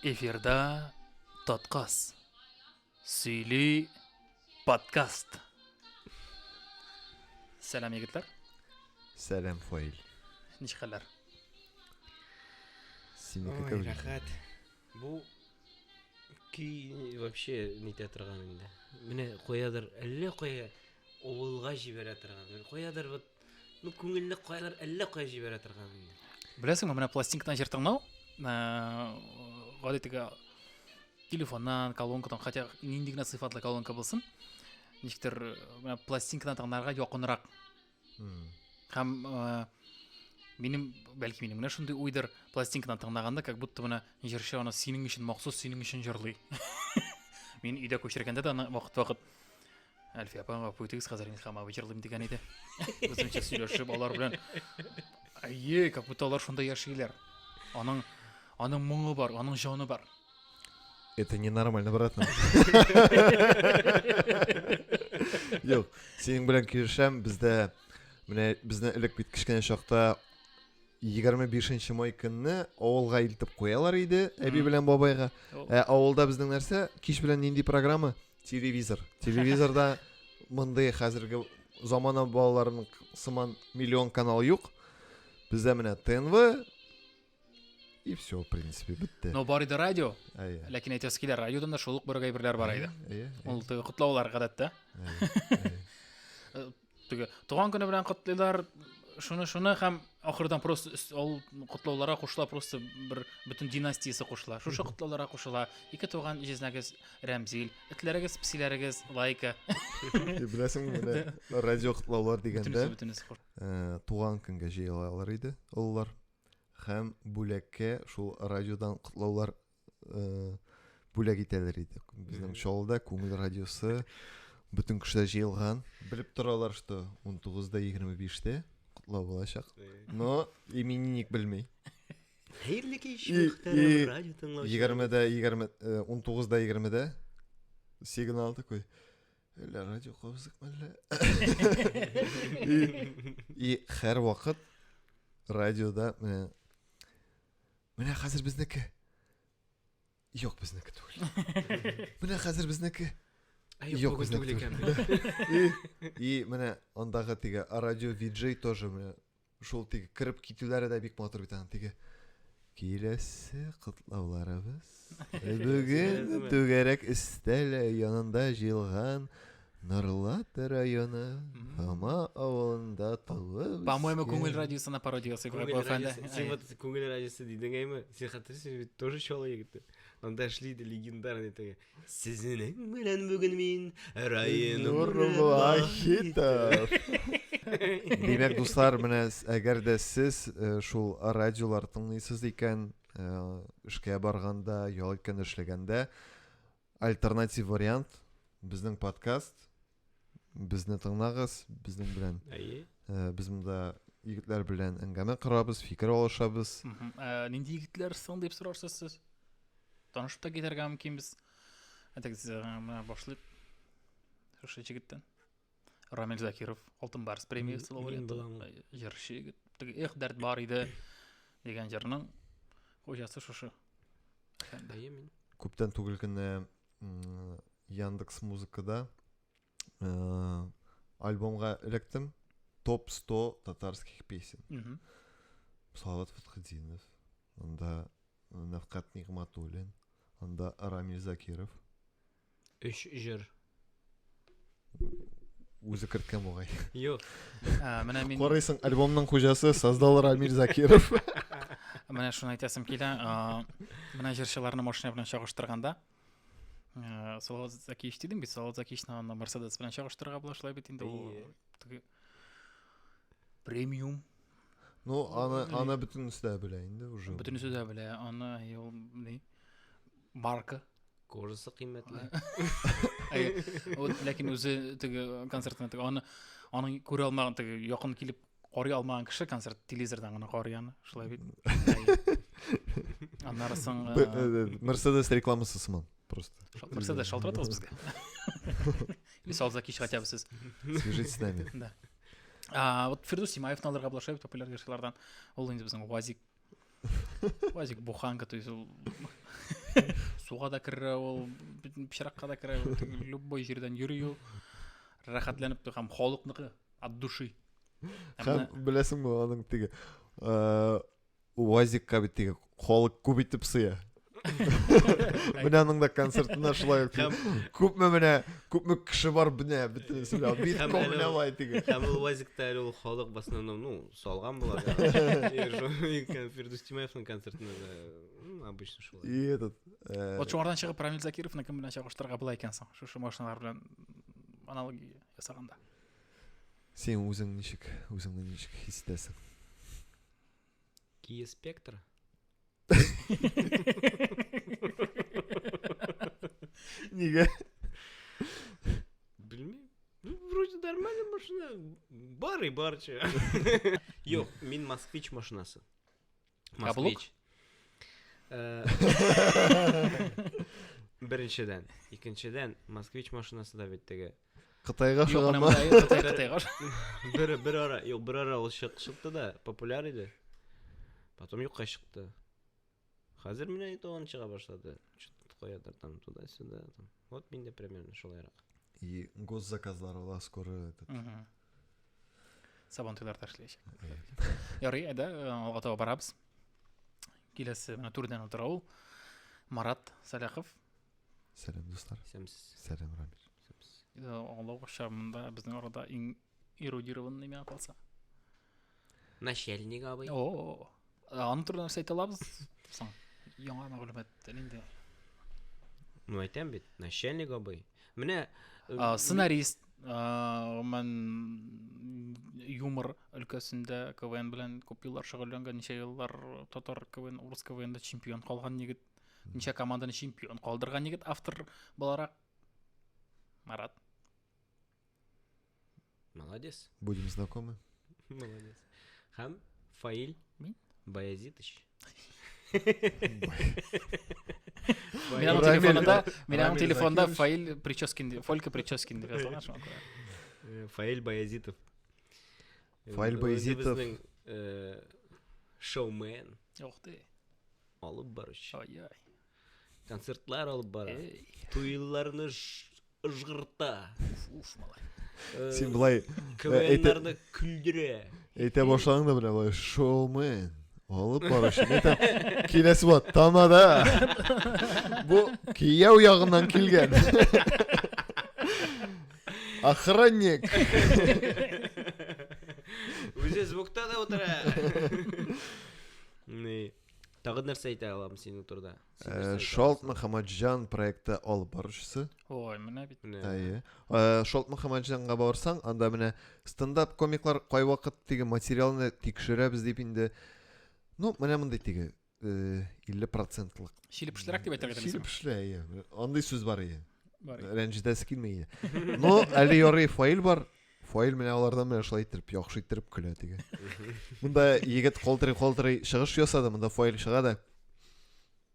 Эфирда Таткас. Сөйли подкаст. Сәлам, егетләр. Сәлам, Фаил. Ничек хәлләр? Синеке Ой, кебек. рәхәт. Бу көй вообще нитә торган инде. Менә каядыр, әллә кая авылга җибәрә торган. Менә Каядыр вот, ну күңелне каядыр әллә кая җибәрә торган инде. Беләсеңме, менә пластинкадан җыр тыңлау, гади теге телефоннан, колонкадан, хотя нинди генә сыйфатлы колонка булсын, ничектер менә пластинкадан тыңларга якынрак. Һәм минем, бәлки минем генә шундый уйдыр, пластинкадан тыңлаганда, как будто менә җырчы аны синең өчен, махсус синең өчен җырлый. Мин өйдә күчергәндә дә аны вакыт-вакыт Әлфия апа, гафу итегез, хәзер мин Хамавы җырлыйм дигән иде. Үземчә сөйләшеп алар белән. Әйе, как будто алар шунда яшиләр. Аның аның моңы бар, аның җаны бар. Это ненормально, братан. Юк, синең белән килешәм, бездә менә безне элек бит кечкенә чакта 25 май көнне авылга илтеп куялар иде әби белән бабайга. Ә авылда безнең нәрсә? Кич белән нинди программа? Телевизор. Телевизорда мондый хәзерге замана балаларының сыман миллион канал юк. Бездә менә ТНВ и все, в принципе, бетте. Но бар иде радио. Әйе. Ләкин әйтәсе килә, радиодан да шул ук бер әйберләр бар иде. Әйе. Ул теге котлаулар гадәттә. Әйе. Теге туган көне белән котлыйлар, шуны шуны һәм ахырдан просто ул котлауларга кушыла просто бер бөтен династиясе кушыла. Шушы котлауларга кушыла. Ике туган җизнәгез Рәмзил, этләрегез, песиләрегез Лайка. Беләсеңме, менә радио котлаулар дигәндә, Бөтенесе бөтенесе кушыла. Туган көнгә җыелалар иде олылар. Һәм бүләккә шул радиодан котлаулар бүләк итәләр иде. Безнең Чаллыда Күңел радиосы бөтен кеше дә җыелган. Белеп торалар, что 19-да 25-тә котлау булачак. Но именинник белми. Хәерле кич, И- мөхтәрәм и радио тыңлаучылар. 20-дә 20 19-да 20-дә сигнал такой. Әллә радио кабыздык мәллә? И, и һәр вакыт радиода менә менә хәзер безнеке. Юк, безнеке түгел. Менә хәзер безнеке. Ә юк, Юк, бүген безнеке түгел икән. И, и менә андагы теге радио виджей тоже менә шул теге кереп китүләре дә бик матур бит аның теге. Киләсе котлауларыбыз бүген түгәрәк өстәл янында җыелган Норлат районы Фома авылында туып По-моему, үскән. Күңел радиосына пародия ясый Күңел бу әфәнде. радиосы. Син вот Күңел радиосы дидең әйме? Син хәтерлисең бит, тоже Чаллы егете. Анда эшли иде легендарный теге. Сезнең белән бүген мин Райнур Вахитов. Димәк, дуслар, менә әгәр дә сез шул радиолар тыңлыйсыз икән, эшкә барганда, ял иткәндә, эшләгәндә, альтернатив вариант безнең подкаст. Безне тыңлагыз, безнең белән. Әйе. Без монда егетләр белән әңгәмә корабыз, фикер алышабыз. Нинди егетләр соң дип сорарсыз сез? Танышып та китәргә мөмкинбез. Әйтегез, менә башлыйк. Шушы егеттән. Рамил Закиров, Алтын Барс премиясе Мин лауреаты. булам. Җырчы егет. Теге Эх, дәрт бар иде дигән җырның хуҗасы шушы. Әйе, мин. Күптән түгел генә Яндекс Музыкада альбомга эләктем. Топ 100 татарских песен. Салават Фатхетдинов, анда Нәфкать Нигъматуллин, анда Рамиль Закиров. Өч җыр. Үзе керткән бугай. Юк. Менә мин Карыйсың, альбомның хуҗасы создал Рамиль Закиров. Менә шуны әйтәсем килә. Менә җырчыларны машина белән чагыштырганда, Салават Закиевич дидем бит, Салават Закиевичны аны Мерседес белән чагыштырырга була, шулай бит инде ул Әйе. теге премиум. Ну, аны бөтенесе дә белә инде уже. Бөтенесе дә белә, аны ул ни? Марка. Кожасы кыйммәтле. Әйе. Вот, ләкин үзе теге концертына теге аны аның күрә алмаган, теге якын килеп карый алмаган кеше концерт телевизордан гына карый аны, шулай бит. Әйе. Аннары соң, Мерседес рекламасы сыман просто. Мерседес шалтыратыгыз безгә. Или Салават Закич хотя бы сез. Свяжитесь с нами. Да. Вот Фирдүс Тимаевны алырга була, шулай бит, популяр җырчылардан. Ул инде безнең УАЗик. УАЗик буханка, то есть ул Суга да керә ул, бөтен пычракка да керә, любой җирдән йөри ул. Рәхәтләнеп һәм халыкныкы от души. Һәм беләсеңме, аның теге э, УАЗикка бит теге халык күп итеп сыя. Менә аның да концертына шулай ук күпме менә күпме кеше бар менә бөтенесе белән бит менә алай теге. Һәм ул УАЗикта әле ул халык в основном, ну, салган була. Фирдүс Тимаевның концертына да обычно шулай. И этот э, Вот шуңардан чыгып Рамил Закировны кем белән чагыштырырга була икән соң? Шушы машиналар белән аналогия ясаганда. Син үзең ничек, үзеңне ничек хис итәсең? Kia Spectra. Нигә? Белмим. Ну, вроде нормальная машина. Бар и бар, че. Юк, мин Москвич машинасы. Каблук? Москвич. Э, Беренчедән. Икенчедән, Москвич машинасы да бит теге. Кытайга Юк, менә ошаганмы? монда Кытай, Кытайга Бер бер ара, юк, бер ара ул чык, чыкты да, популяр иде. Потом юкка чыкты. Хәзер менә тагын чыга башлады. Чё-то каядыр там туда-сюда. Там. Вот миндә примерно шулайрак. И госзаказлар ала скоро этот. Мгм. Сабантуйлар ташлаячак. Ярый, әйдә, э, алга таба барабыз. Киләсе менә түрдән утыра ул. Марат Сәләхов. Сәлам, дуслар. Исәнмесез. Сәлам, Рамил. Исәнмесез. Э, Аңлавыгызча, монда безнең арада иң эрудированный миңа калса. Начальник абый. О, аның турында нәрсә әйтә алабыз? Соң, яңа мәгълүмат нинди? Ну, әйтәм бит, начальник абый. Менә э, А, Сценарист, а, гомумән юмор өлкәсендә КВН белән күп еллар шөгыльләнгән, ничә еллар татар КВН, урыс КВНда чемпион калган егет, ничә команданы чемпион калдырган егет автор буларак. Марат. Молодец. Будем знакомы. Молодец. Һәм Фаил Мин? Баязитович. Мин аның Рамиль- телефонында, мин аның Рамиль телефонында Закирович. Фаил Прическин, дип- Фолька Прическин дип язылган шуңа күрә. Э, Фаил Баязитов. Э, Фаил Үзе Баязитов. Безнең э, шоумен, Ух ты. алып баручы. Ай-яй. Концертлар алып бара. Эй. Туйларны ыжгырта. Уф, уф, малай. Э, Син болай КВНнарны көлдерә. әйтә башладың да менә болай шоумен алып баручы. Мин әйтәм, киләсе була тамада. Бу кияү ягыннан килгән. Охранник. Үзе звукта да утыра. Не. Тагын нәрсә әйтә алам синең турыда? Син нәрсә әйтә Шалт аласың? Мөхәммәтҗан проекты алып баручысы. Ой, менә бит. Менә. Әйе. Э, Шалт Мөхәммәтҗанга барсаң, анда менә стендап комиклар кайвакыт теге материалны тикшерәбез дип инде. Ну, менә мондый теге э, 50 процентлык. Шилеп-пешлерәк дип әйтергә Шилеп телисеңме? пешле, әйе. Андый сүз бар әйе. Бар. Рәнҗетәсе килми иде. Но әле ярый Фаил бар. Фаил менә алардан менә шулай иттереп, яхшы иттереп көлә теге. Монда егет калтырый-калтырый чыгыш ясады, монда Фаил чыга да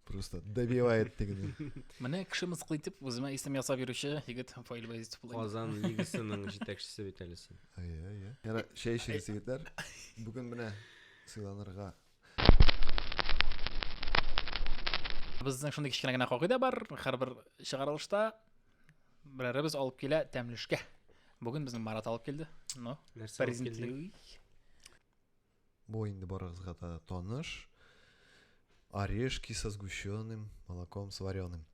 просто добивает тегене. Менә кеше мыскыл итеп үземә исем ясап йөрүче егет Фаил Баязитов була инде. Казан лигасының җитәкчесе бит әле син. Әйе, әйе. Яра, чәй эчегез, егетләр. Бүген менә сыйланырга. Безнең шундый кечкенә генә кагыйдә бар. Һәрбер чыгарылышта берәребез алып килә тәмлешкә. Бүген безнең Марат алып килде. Ну, Нәрсә алып килдең? презентлый. Бу инде барыгызга да таныш. Орешки со сгущенным молоком с вареным.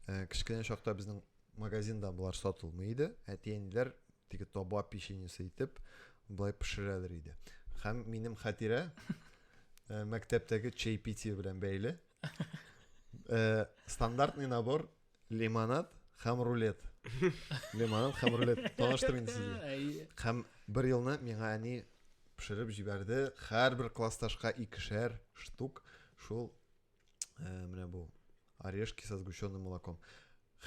Э, Кечкенә чакта безнең магазинда болар сатылмый иде. Әти-әниләр теге таба печеньесе итеп болай пешерәләр иде. Һәм минем хатирә э, мәктәптәге чаепитие белән бәйле. Э, Стандартный набор лимонад һәм рулет. Лимонад һәм рулет. Таныштыр инде сезгә. Әйе. Һәм бер елны миңа әни пешереп җибәрде. Һәрбер классташка икешәр штук шул э, менә бу орешки со сгущенным молоком.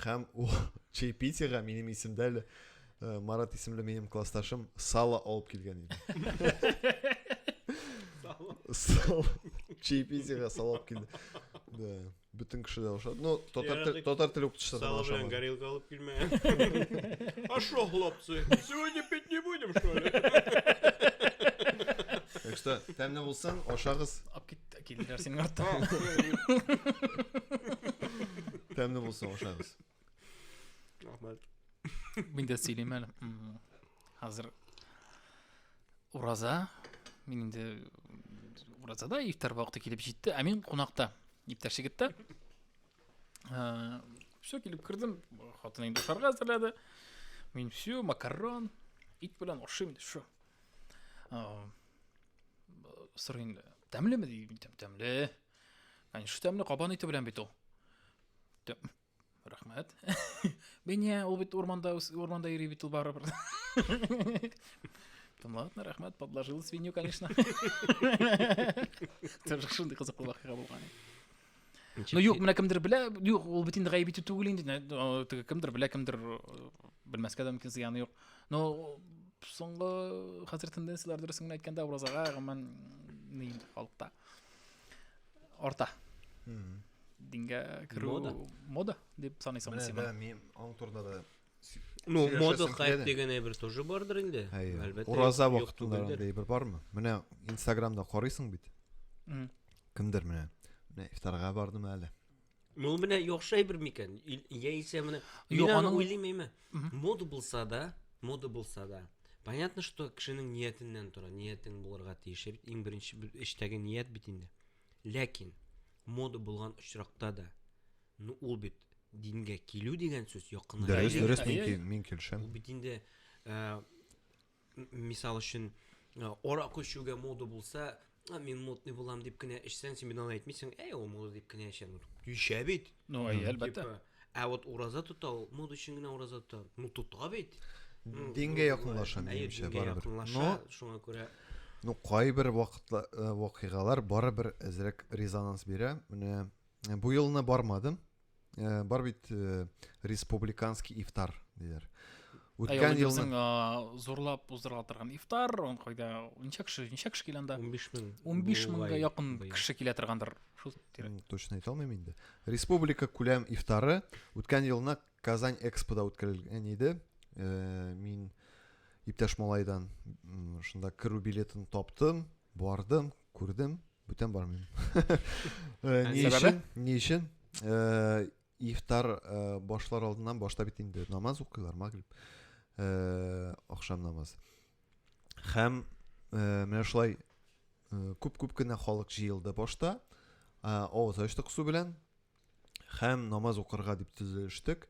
Һәм ул чаепитиега минем исемдә әле э, Марат исемле минем классташым сало алып килгән иде. Сало. Чаепитиега сало алып килде. Да. Бөтен кеше дә ошады. Ну, татар тел, Ярый. татар теле укытучысы да Сало белән ошамады. горелка алып килмә. А шо, хлопцы, сегодня пить не будем, что ли? Так что тәмле булсын, ашагыз. Алып кит. Килделәр синең арттан. Тәмле булсын, ашагыз. Рәхмәт. Мин дә сөйлим әле. Хәзер ураза. Мин инде уразада ифтар вакыты килеп җитте. Ә мин кунакта, иптәш егеттә. Все, килеп кердем. Хатын инде ашарга әзерләде. Мин все, макарон, ит белән ашыйм, шо. Сорый инде, тәмлеме ди, тәмле. Конечно, тәмле, кабан ите белән бит ул. Рәхмәт. Менә ул бит урманда урманда йөри бит ул барыбер. Там ладно, рәхмәт, подложил свинью, конечно. Тоже шундый кызыклы вакыйга булган. Ну юк, менә кемдер белә, юк, ул бит инде гаеп итү түгел инде. Теге кемдер белә, кемдер белмәскә дә мөмкин, зыяны юк. Но соңгы хәзер тенденцияләр дөресен генә әйткәндә, уразага гомумән ни инде халыкта арта. Дингә керү Мода. Мода дип саныйсыңмы Менә син? да, мин аның турында да Ну, сөйләшәсем мода килә хайп дә. дигән әйбер тоже бардыр инде. Әйе. Әлбәттә, Ураза юк вакытында түгелдер. андый әйбер бармы? Менә Инстаграмда карыйсың бит. Кемдер менә. Менә ифтарга бардым әле. Ну, ул менә яхшы әйбер микән? Яисә менә Юк, мин аны аның- уйлыйм әйме. Мода булса да, мода булса да. Понятно, что кешенең ниятеннән тора. Ниятең булырга тиеш. Бит иң беренче эчтәге ният бит инде. Ләкин мода булган очракта да, ну ул бит дингә килү дигән сүз якыная. Дөрес, Әйе, дөрес, мин әйе. мин килешәм. Ул бит инде мисал өчен аракы эчүгә мода булса, мин модный булам дип кенә эчсәң, син бит аны әйтмисең, әй, ул мода дип кенә эчә. Ну, эчә бит. Ну, әйе, әлбәттә. Типа, ә вот ураза тота ул, мода өчен генә ураза тота. Ну, тота бит. Ну, Дингә ну, якынлаша, әйе, минемчә, дингә барыбер. якынлаша, Но шуңа күрә Ну, кайбер вакытла вакыйгалар барыбер әзрәк резонанс бирә. Менә бу елны бармадым. Бар бит республиканский ифтар диләр. Әй, ул Үткән инде елны безнең зурлап уздырыла торган ифтар, он кайда ничә кеше, ничә кеше килә анда? 15 мең. 15 меңгә бугай якын быел. кеше килә торгандыр. Шул тирә. Точно әйтә алмыйм инде. Республика күләм ифтары үткән елны Казань Экспода үткәрелгән иде. Мин иптәш малайдан шунда керү билетын таптым, бардым, күрдем, бүтән бармыйм. Ни Сәбәбе? өчен? Ни өчен? Ифтар башлар алдыннан башта бит инде намаз укыйлар, магриб, ахшам намазы. Һәм менә шулай күп-күп кенә халык җыелды башта, авыз ачтык су белән һәм намаз укырга дип төзелештек.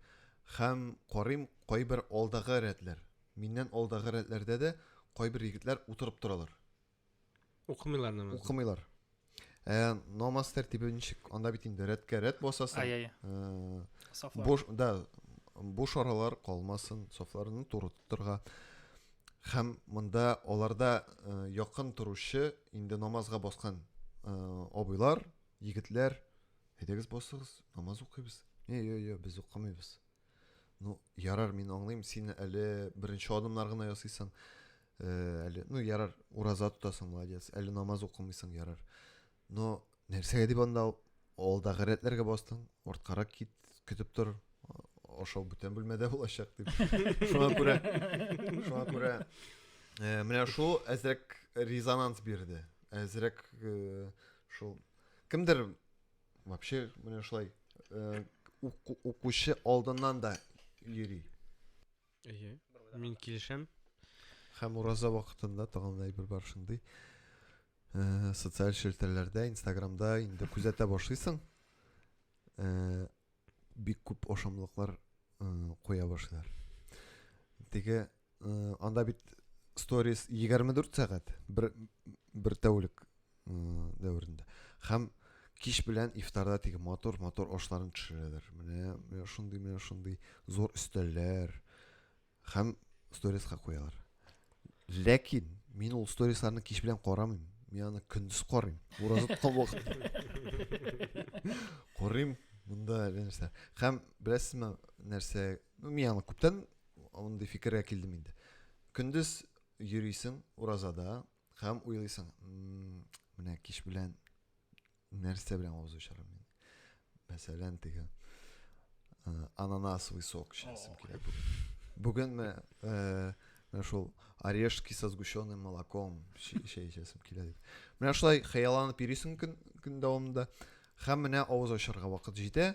Һәм карыйм, кайбер алдагы рәтләр, миннән алдагы рәтләрдә дә кайбер егетләр утырып торалар. Укымыйлар намазны. Укымыйлар. Намаз тәртибе ничек? Анда бит инде рәткә рәт басасың. Ай-ай. Сафлар. Буш, да, буш аралар калмасын, сафларны туры тотырга. Һәм монда аларда якын торучы инде намазга баскан абыйлар, егетләр, әйдәгез басыгыз, намаз укыйбыз. Е, е, е, без укымыйбыз. Ну, ярар, мин аңлыйм, син әле беренче адымнар гына ясыйсың. Әле, ну, ярар, ураза тотасың, молодец. Әле намаз укымыйсың, ярар. Но нәрсәгә дип анда алдагы рәтләргә бастың, арткарак кит, көтеп тор, ашау бүтән бүлмәдә булачак дип. Шуңа күрә, менә шул әзрәк резонанс бирде. Әзрәк шул кемдер вообще менә шулай укучы алдыннан да йөри. Әйе, мин килешәм. Һәм ураза вакытында тагын да әйбер бар шундый. Социаль челтәрләрдә, Инстаграмда инде күзәтә башлыйсың. Бик күп ашамлыклар куя башлыйлар. Теге анда бит сторис 24 сәгать бер тәүлек дәверендә. Һәм кич белән ифтарда теге матур-матур ашларын төшерәләр. Менә, менә шундый, менә шундый зур өстәлләр һәм сторисқа куялар. Ләкин мин ул сторисларны кич белән карамыйм. Мин аны көндез карыйм. Ураза тоткан вакытта. Карыйм, монда әллә нәрсә. Һәм беләсезме нәрсә? Ну, мин аны күптән мондый фикергә килдем инде. Көндез йөрисең уразада һәм уйлыйсың, менә кич белән нәрсә белән авыз ачарым мин. Мәсәлән, теге ананасовый сок эчәсем килә бүген. Бүген менә Менә шул орешки со сгущенным молоком чәй эчәсем килә дип. Менә шулай хыялланып йөрисең көн, көн дәвамында. Һәм менә авыз ачарга вакыт җитә.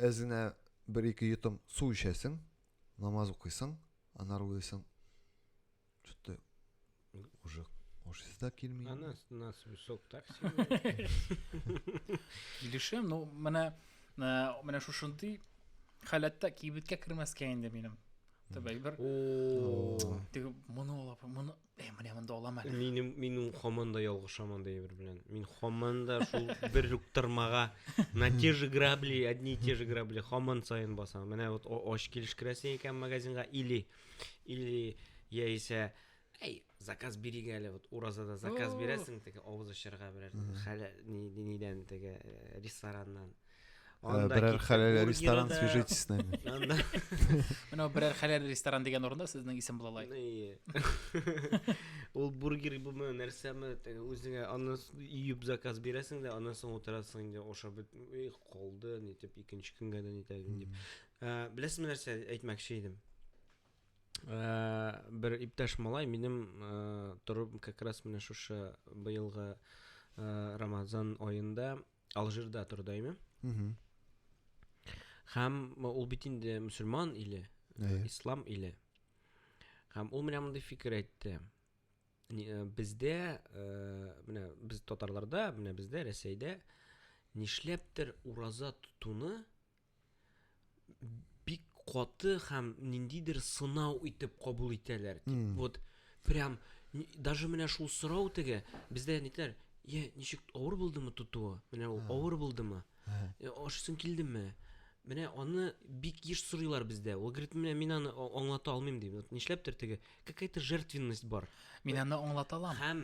Әз генә бер-ике йотым су эчәсең, намаз укыйсың, аннары уйлыйсың, что-то уже ашыйсы да килми. А нас, нас сок так себе. Килешәм, ну менә менә шушындый халәттә кибеткә кермәскә инде минем. Төп әйбер. О. Теге моны алып, моны, э, менә монда алам әле. Минем мин һаман да ялгышам андый әйбер белән. Мин һаман да шул бер үк тырмага на те же грабли, одни и те же грабли һаман саен басам. Менә вот ач килеш керәсең икән магазинга или или яисә әй заказ бирик әле вот уразада заказ бирәсең теге авыз ачарга берәр хәләл нидән теге э, рестораннан. Э, берәр хәләл ресторан свяжитесь с нами. Анда Менә берәр хәләл ресторан дигән урында сезнең исем була лаек. Ул бургер бумы нәрсәме теге үзеңә аны июп заказ бирәсең дә аннан соң утырасың инде ашап бет калды нитеп икенче көнгә дә нитә дип. Э, беләсезме нәрсә әйтмәкче идем? Э, бер иптәш малай минем э, торып как раз менә шушы быелгы э, Рамазан аенда Алжирда торды әйме? Һәм ул бит инде мөселман иле, ислам иле. Һәм ул менә мондый фикер әйтте. Бездә, менә без татарларда, менә бездә Рәсәйдә нишләптер ураза тотуны бик каты һәм ниндидер сынау итеп кабул итәләр. Mm. Вот прям даже менә шул сорау теге бездә нитәр, я ничек авыр булдымы тотуы? Менә ул авыр булдымы? Э, ашыйсың килдеме? Менә аны бик еш сорыйлар бездә. Ул говорит, менә мин аны аңлата алмыйм ди. Вот нишләптер теге какая-то жертвенность бар. Мин аны аңлата алам. Һәм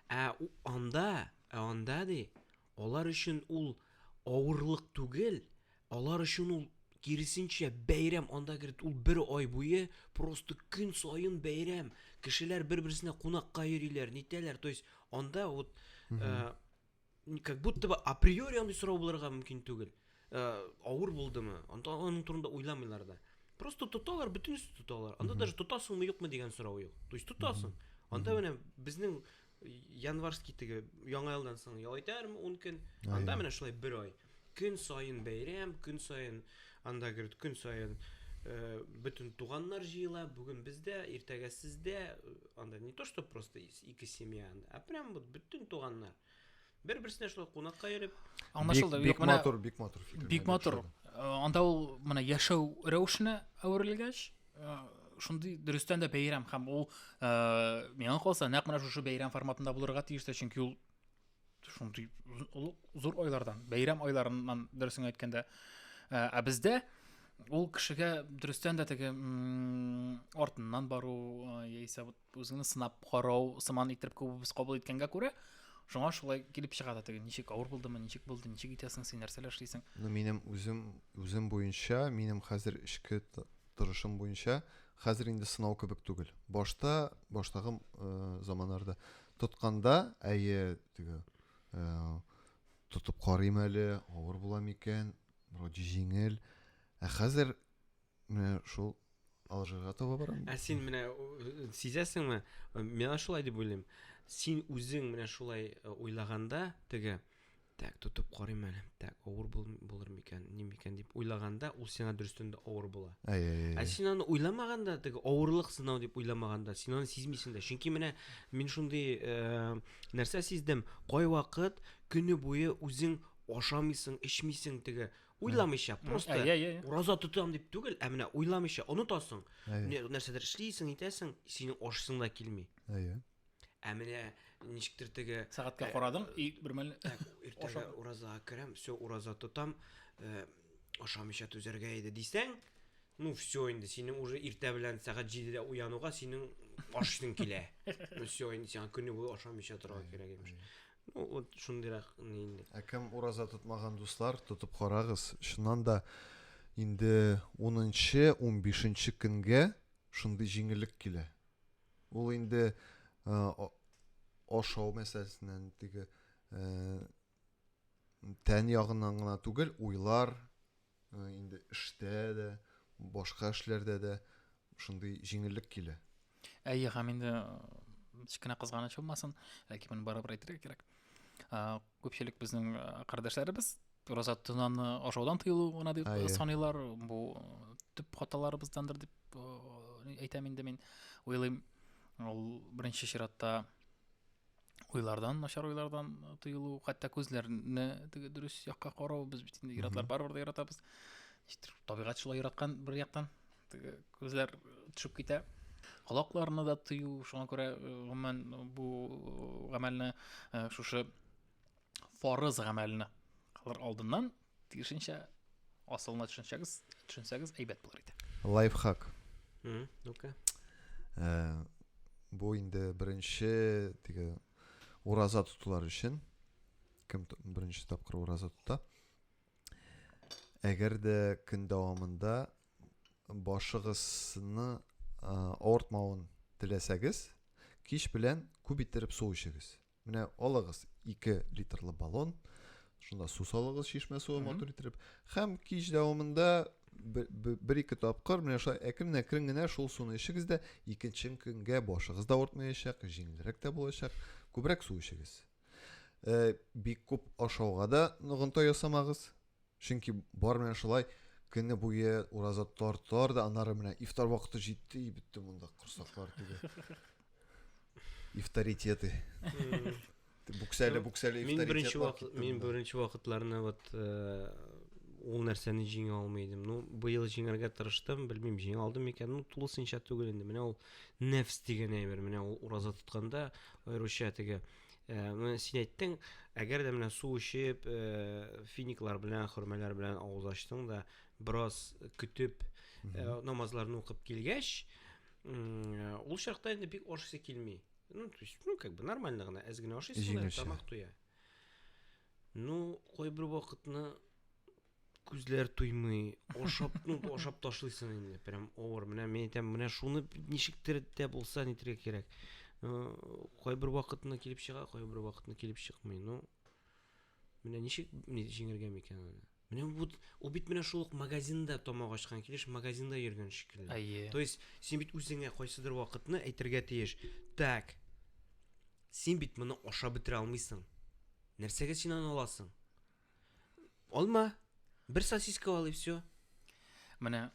ә анда, ә анда ди, Алар өчен ул авырлык түгел, алар өчен ул киресенчә бәйрәм. Анда говорит, ул бер ай буе просто көн саен бәйрәм. Кешеләр бер-берсенә кунакка йөриләр, нитәләр. То есть анда вот э, как будто бы априори андый сорау булырга мөмкин түгел. Э, авыр булдымы? Анда аның турында уйламыйлар да. Просто тоталар, бөтенесе тоталар. Анда даже тотасыңмы, юкмы дигән сорау юк. То есть тотасың. Анда менә безнең январский теге яңа елдан соң ял итәрме 10 көн. Анда менә шулай бер ай. Көн саен бәйрәм, көн саен анда говорит, көн саен э, бөтен туганнар җыела, бүген бездә, иртәгә сездә. Анда не то, что просто ике семья, анда, а прям вот бөтен туганнар. Бер-берсенә шулай кунакка йөреп. Аңлашылды. Бик, бик матур, бик матур фикер. Бик матур. Э, анда ул менә яшәү рәвешенә әверелгәч, э, шундый дөрестән дә бәйрәм һәм ул э, миңа калса нәкъ менә шушы бәйрәм форматында булырга тиеш тә, чөнки ул шундый зур айлардан, бәйрәм айларыннан дөресен әйткәндә. Ә бездә ул кешегә дөрестән дә теге артыннан бару яисә вот үзеңне сынап карау сыман итеп күбебез кабул иткәнгә күрә, шуңа шулай килеп чыга да теге ничек авыр булдымы, ничек булды, ничек итәсең син, нәрсәләр эшлисең. Ну, минем үзем, үзем буенча, минем хәзер эчке торышым буенча, хәзер инде сынау кебек түгел. Башта, баштагы э, заманнарда тотканда, әйе, теге э, тотып карыйм әле, авыр була микән, вроде җиңел. Ә хәзер Менә шул Алжирга таба барам. Ә син менә сизәсеңме? Миңа шулай дип уйлыйм. Син үзең менә шулай уйлаганда, теге так тотып карыйм әле. Так, авыр булыр микән, ни микән дип уйлаганда, ул сиңа дөрестән дә авыр була. Әй, әй, Ә син аны уйламаганда, теге авырлык сынау дип уйламаганда, син аны сизмисең дә. Чөнки менә мин шундый э, нәрсә сиздем. Кайвакыт көне буе үзең ашамыйсың, эчмисең теге Уйламыйча, просто Әйе, әйе, әйе. ураза тотам дип түгел, ә менә уйламыйча онытасың. Әйе. Менә нәрсәдер эшлисең, итәсең, синең ашысың да килми. Әйе. Ә менә ничектер теге Сәгатькә карадың, и бер мәлне так, иртәгә Ашап. уразага керәм, все, ураза тотам, э, ашамыйча түзәргә иде дисәң, ну все инде синең уже иртә белән сәгать 7-дә уянуга синең ашыйсың килә. Ну все инде сиңа көне буе ашамыйча торырга кирәк имеш. Ну, вот шундыйрак ни инде. Ә кем ураза тотмаган дуслар, тотып карагыз. Чыннан да инде 10-нчы, 15-нче көнгә шундый җиңеллек килә. Ул инде ашау мәсьәләсеннән теге тән ягыннан гына түгел, уйлар инде эштә дә, башка эшләрдә дә шундый җиңеллек килә. Әйе, һәм инде кечкенә кызганыч булмасын, ләкин моны барыбер әйтергә кирәк. Күпчелек безнең кардәшләребез ураза тотынаны ашаудан тыелу гына дип саныйлар. Бу төп хаталарыбыздандыр дип әйтәм инде мин. Уйлыйм, ул беренче чиратта уйлардан, начар уйлардан тыелу, хәтта күзләрне теге дөрес якка карау, без бит инде ир-атлар барыбер дә яратабыз. Ничектер табигать шулай яраткан бер яктан. Теге күзләр төшеп китә. Колакларны да тыю, шуңа күрә гомумән бу гамәлне шушы фарыз гамәлне кылыр алдыннан тиешенчә асылына төшенсәгез, төшенсәгез әйбәт булыр иде. Лайфхак. Ну-ка. Бу инде беренче теге ураза тотулар өчен кем беренче тапкыр ураза тота. Әгәр дә көн дәвамында башыгызны авыртмавын теләсәгез, кич белән күп иттереп су эчегез. Менә алыгыз 2 литрлы баллон, шунда су салыгыз, чишмә суы матур иттереп, һәм кич дәвамында бер-ике тапкыр менә шулай әкрен-әкрен генә шул суны эчегез дә, икенче көнгә башыгыз да авыртмаячак, җиңелрәк тә булачак. Күбрәк су эчегез. Бик күп ашауга да ногынта ясамагыз. Чөнки бар менә шулай көне буе ураза тотар да, аннары менә ифтар вакыты җитте, и бетте монда корсаклар теге. Ифтаритеты. Бүксәле, бүксәле Мин беренче вакыт, мин беренче вакытларны вот ул нәрсәне җиңә алмый идем. Ну, быел җиңәргә тырыштым, белмим, җиңә алдым микән? Ну, тулысынча түгел инде. Менә ул нәфс дигән әйбер, менә ул ураза тотканда аеруча теге менә син әйттең, әгәр дә менә су эчеп, финиклар белән, хөрмәләр белән авыз ачтың да, бераз көтеп, намазларны укып килгәч, ул чакта инде бик ашыйсы килми. Ну, то есть, ну, как бы нормально гына, әз генә ашыйсың да, тамак туя. Ну, кайбер вакытны күзләр туймый, ашап, ну, ашап ташлыйсың инде, прям авыр. Менә мин әйтәм, менә шуны ничектер дә булса нитергә кирәк. Кайбер вакытны килеп чыга, кайбер вакытны килеп чыкмый. Ну, менә ничек җиңергә микән аны? Менә бу ул бит менә шул ук магазинда тамак ачкан килеш магазинда йөргән шикелле. Әйе. То есть син бит үзеңә кайсыдыр вакытны әйтергә тиеш. Так. Син бит моны ашап бетерә алмыйсың. Нәрсәгә син аны аласың? Алма. Бер сосиска ал и все. Менә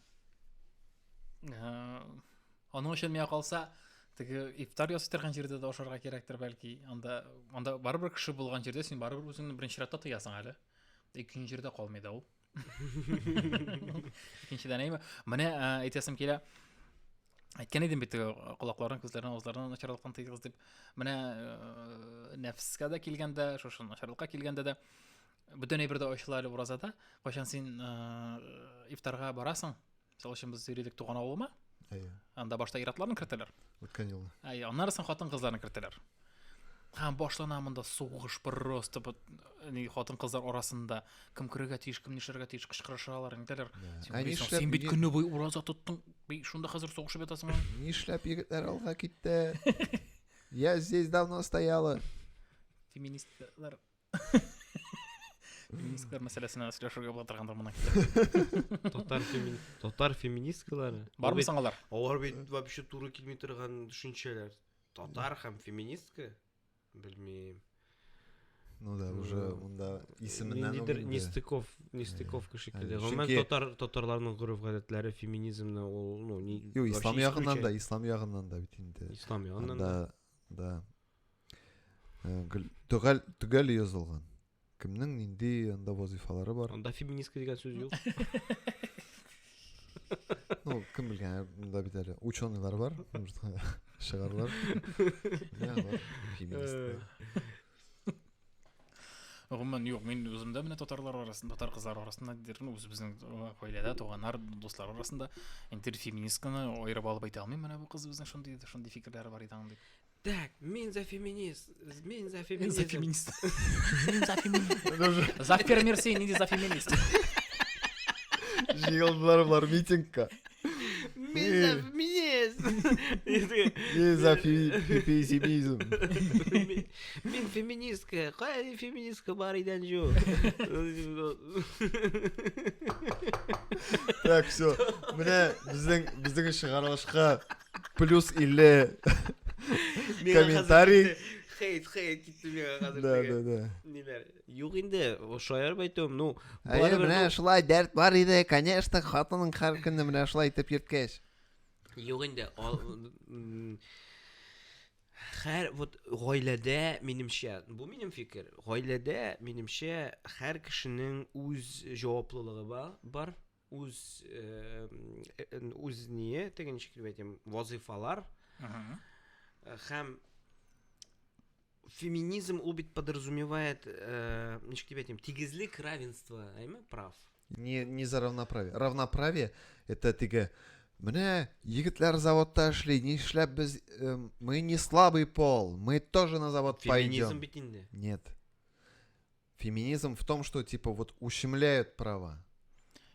аның өчен миңа калса, теге ифтар ясый торган җирдә дә ашарга кирәктер бәлки. Анда анда барыбер кеше булган җирдә син барыбер үзеңне беренче чиратта тыясың әле. Икенче җирдә калмый да ул. Икенчедән әйме. Менә әйтәсем килә. Әйткән идем бит колакларын, күзләрен, авызларын начарлыктан тыегыз дип. Менә нәфескә дә килгәндә, шушы начарлыкка килгәндә дә бөтен әйбер дә ачыла әле уразада. Кайчан син ифтарга барасың, мисал өчен без йөридек туган авылыма. Әйе. Анда башта ир-атларны кертәләр. Үткән елны. Әйе, аннары соң хатын-кызларны кертәләр. Һәм башлана монда сугыш просто хатын-кызлар арасында кем керергә тиеш, кем нишләргә тиеш, кычкырышалар, нитәләр. Син Ә уйлыйсың, нишләп син бит көне буе ураза тоттың, би шунда хәзер сугышып ятасың. Нишләп егетләр алга китте? Я здесь давно стояла. Феминистлар Феминистлар мәсьәләсенә сөйләшергә була торгандыр моның китеп. Татар фемини татар феминисткалары. Бармы соң алар? Алар бит вообще туры килми торган төшенчәләр. Татар һәм феминистка? Белмим. Ну да, уже монда исеменнән үк Ниндидер инде. нестыков, нестыковка шикелле. Әйе, Гомумән чөнки- татар татарларның гореф-гадәтләре феминизмны ул, ну, ни Юк, ислам вообще ягыннан да, исключает. ислам ягыннан да бит инде. Ислам ягыннан да. Анда, да. Гел төгәл төгәл язылган. Кемнең нинди анда вазифалары бар. Анда феминистка дигән сүз юк. Ну, кем белгән, монда бит әле ученыйлар бар, может, чыгарлар. Менә алар феминистлар. Гомумән, юк, мин үзем дә менә татарлар арасында, татар кызлары арасында, дидер, ну, үзебезнең гаиләдә, туганнар, дуслар арасында инде феминистканы аерып алып әйтә алмыйм, менә бу кыз безнең шундый, шундый фикерләре бар иде аның дип. Так, мин за феминист, мин за Мин феминизм. за феминист. Мин за феминист. За фермер син, нинди за феминист. Җыелдылар болар митингка. Мин за феминист. Мин за феминизм. Мин феминистка. Кая феминистка бар идән жу. Так, все. Менә безнең безнең чыгарылышка Плюс 50 комментарий. Хейт, хейт китте миңа хәзер. Да, да, да. Ниләр? Юк инде, шаярып әйтүем, ну, Әйе, барыбер, менә ну, шулай дәрт бар иде, конечно, хатының һәр көнне менә шулай итеп йөрткәч. Юк инде, һәр вот гаиләдә минемчә, бу минем фикер, гаиләдә минемчә һәр кешенең үз җаваплылыгы бар, үз э, э, үз ние, теге ничек дип әйтим, вазыйфалар. Һәм феминизм ул бит подразумевает, ничек дип әйтим, тигезлек, равенство, әйме, прав. Не за равноправие. Равноправие это теге менә егетләр заводта эшли, нишләп без мы не слабый пол, мы тоже на завод Феминизм пойдем. бит инде. Нет. Феминизм в том, что типа вот ущемляют права.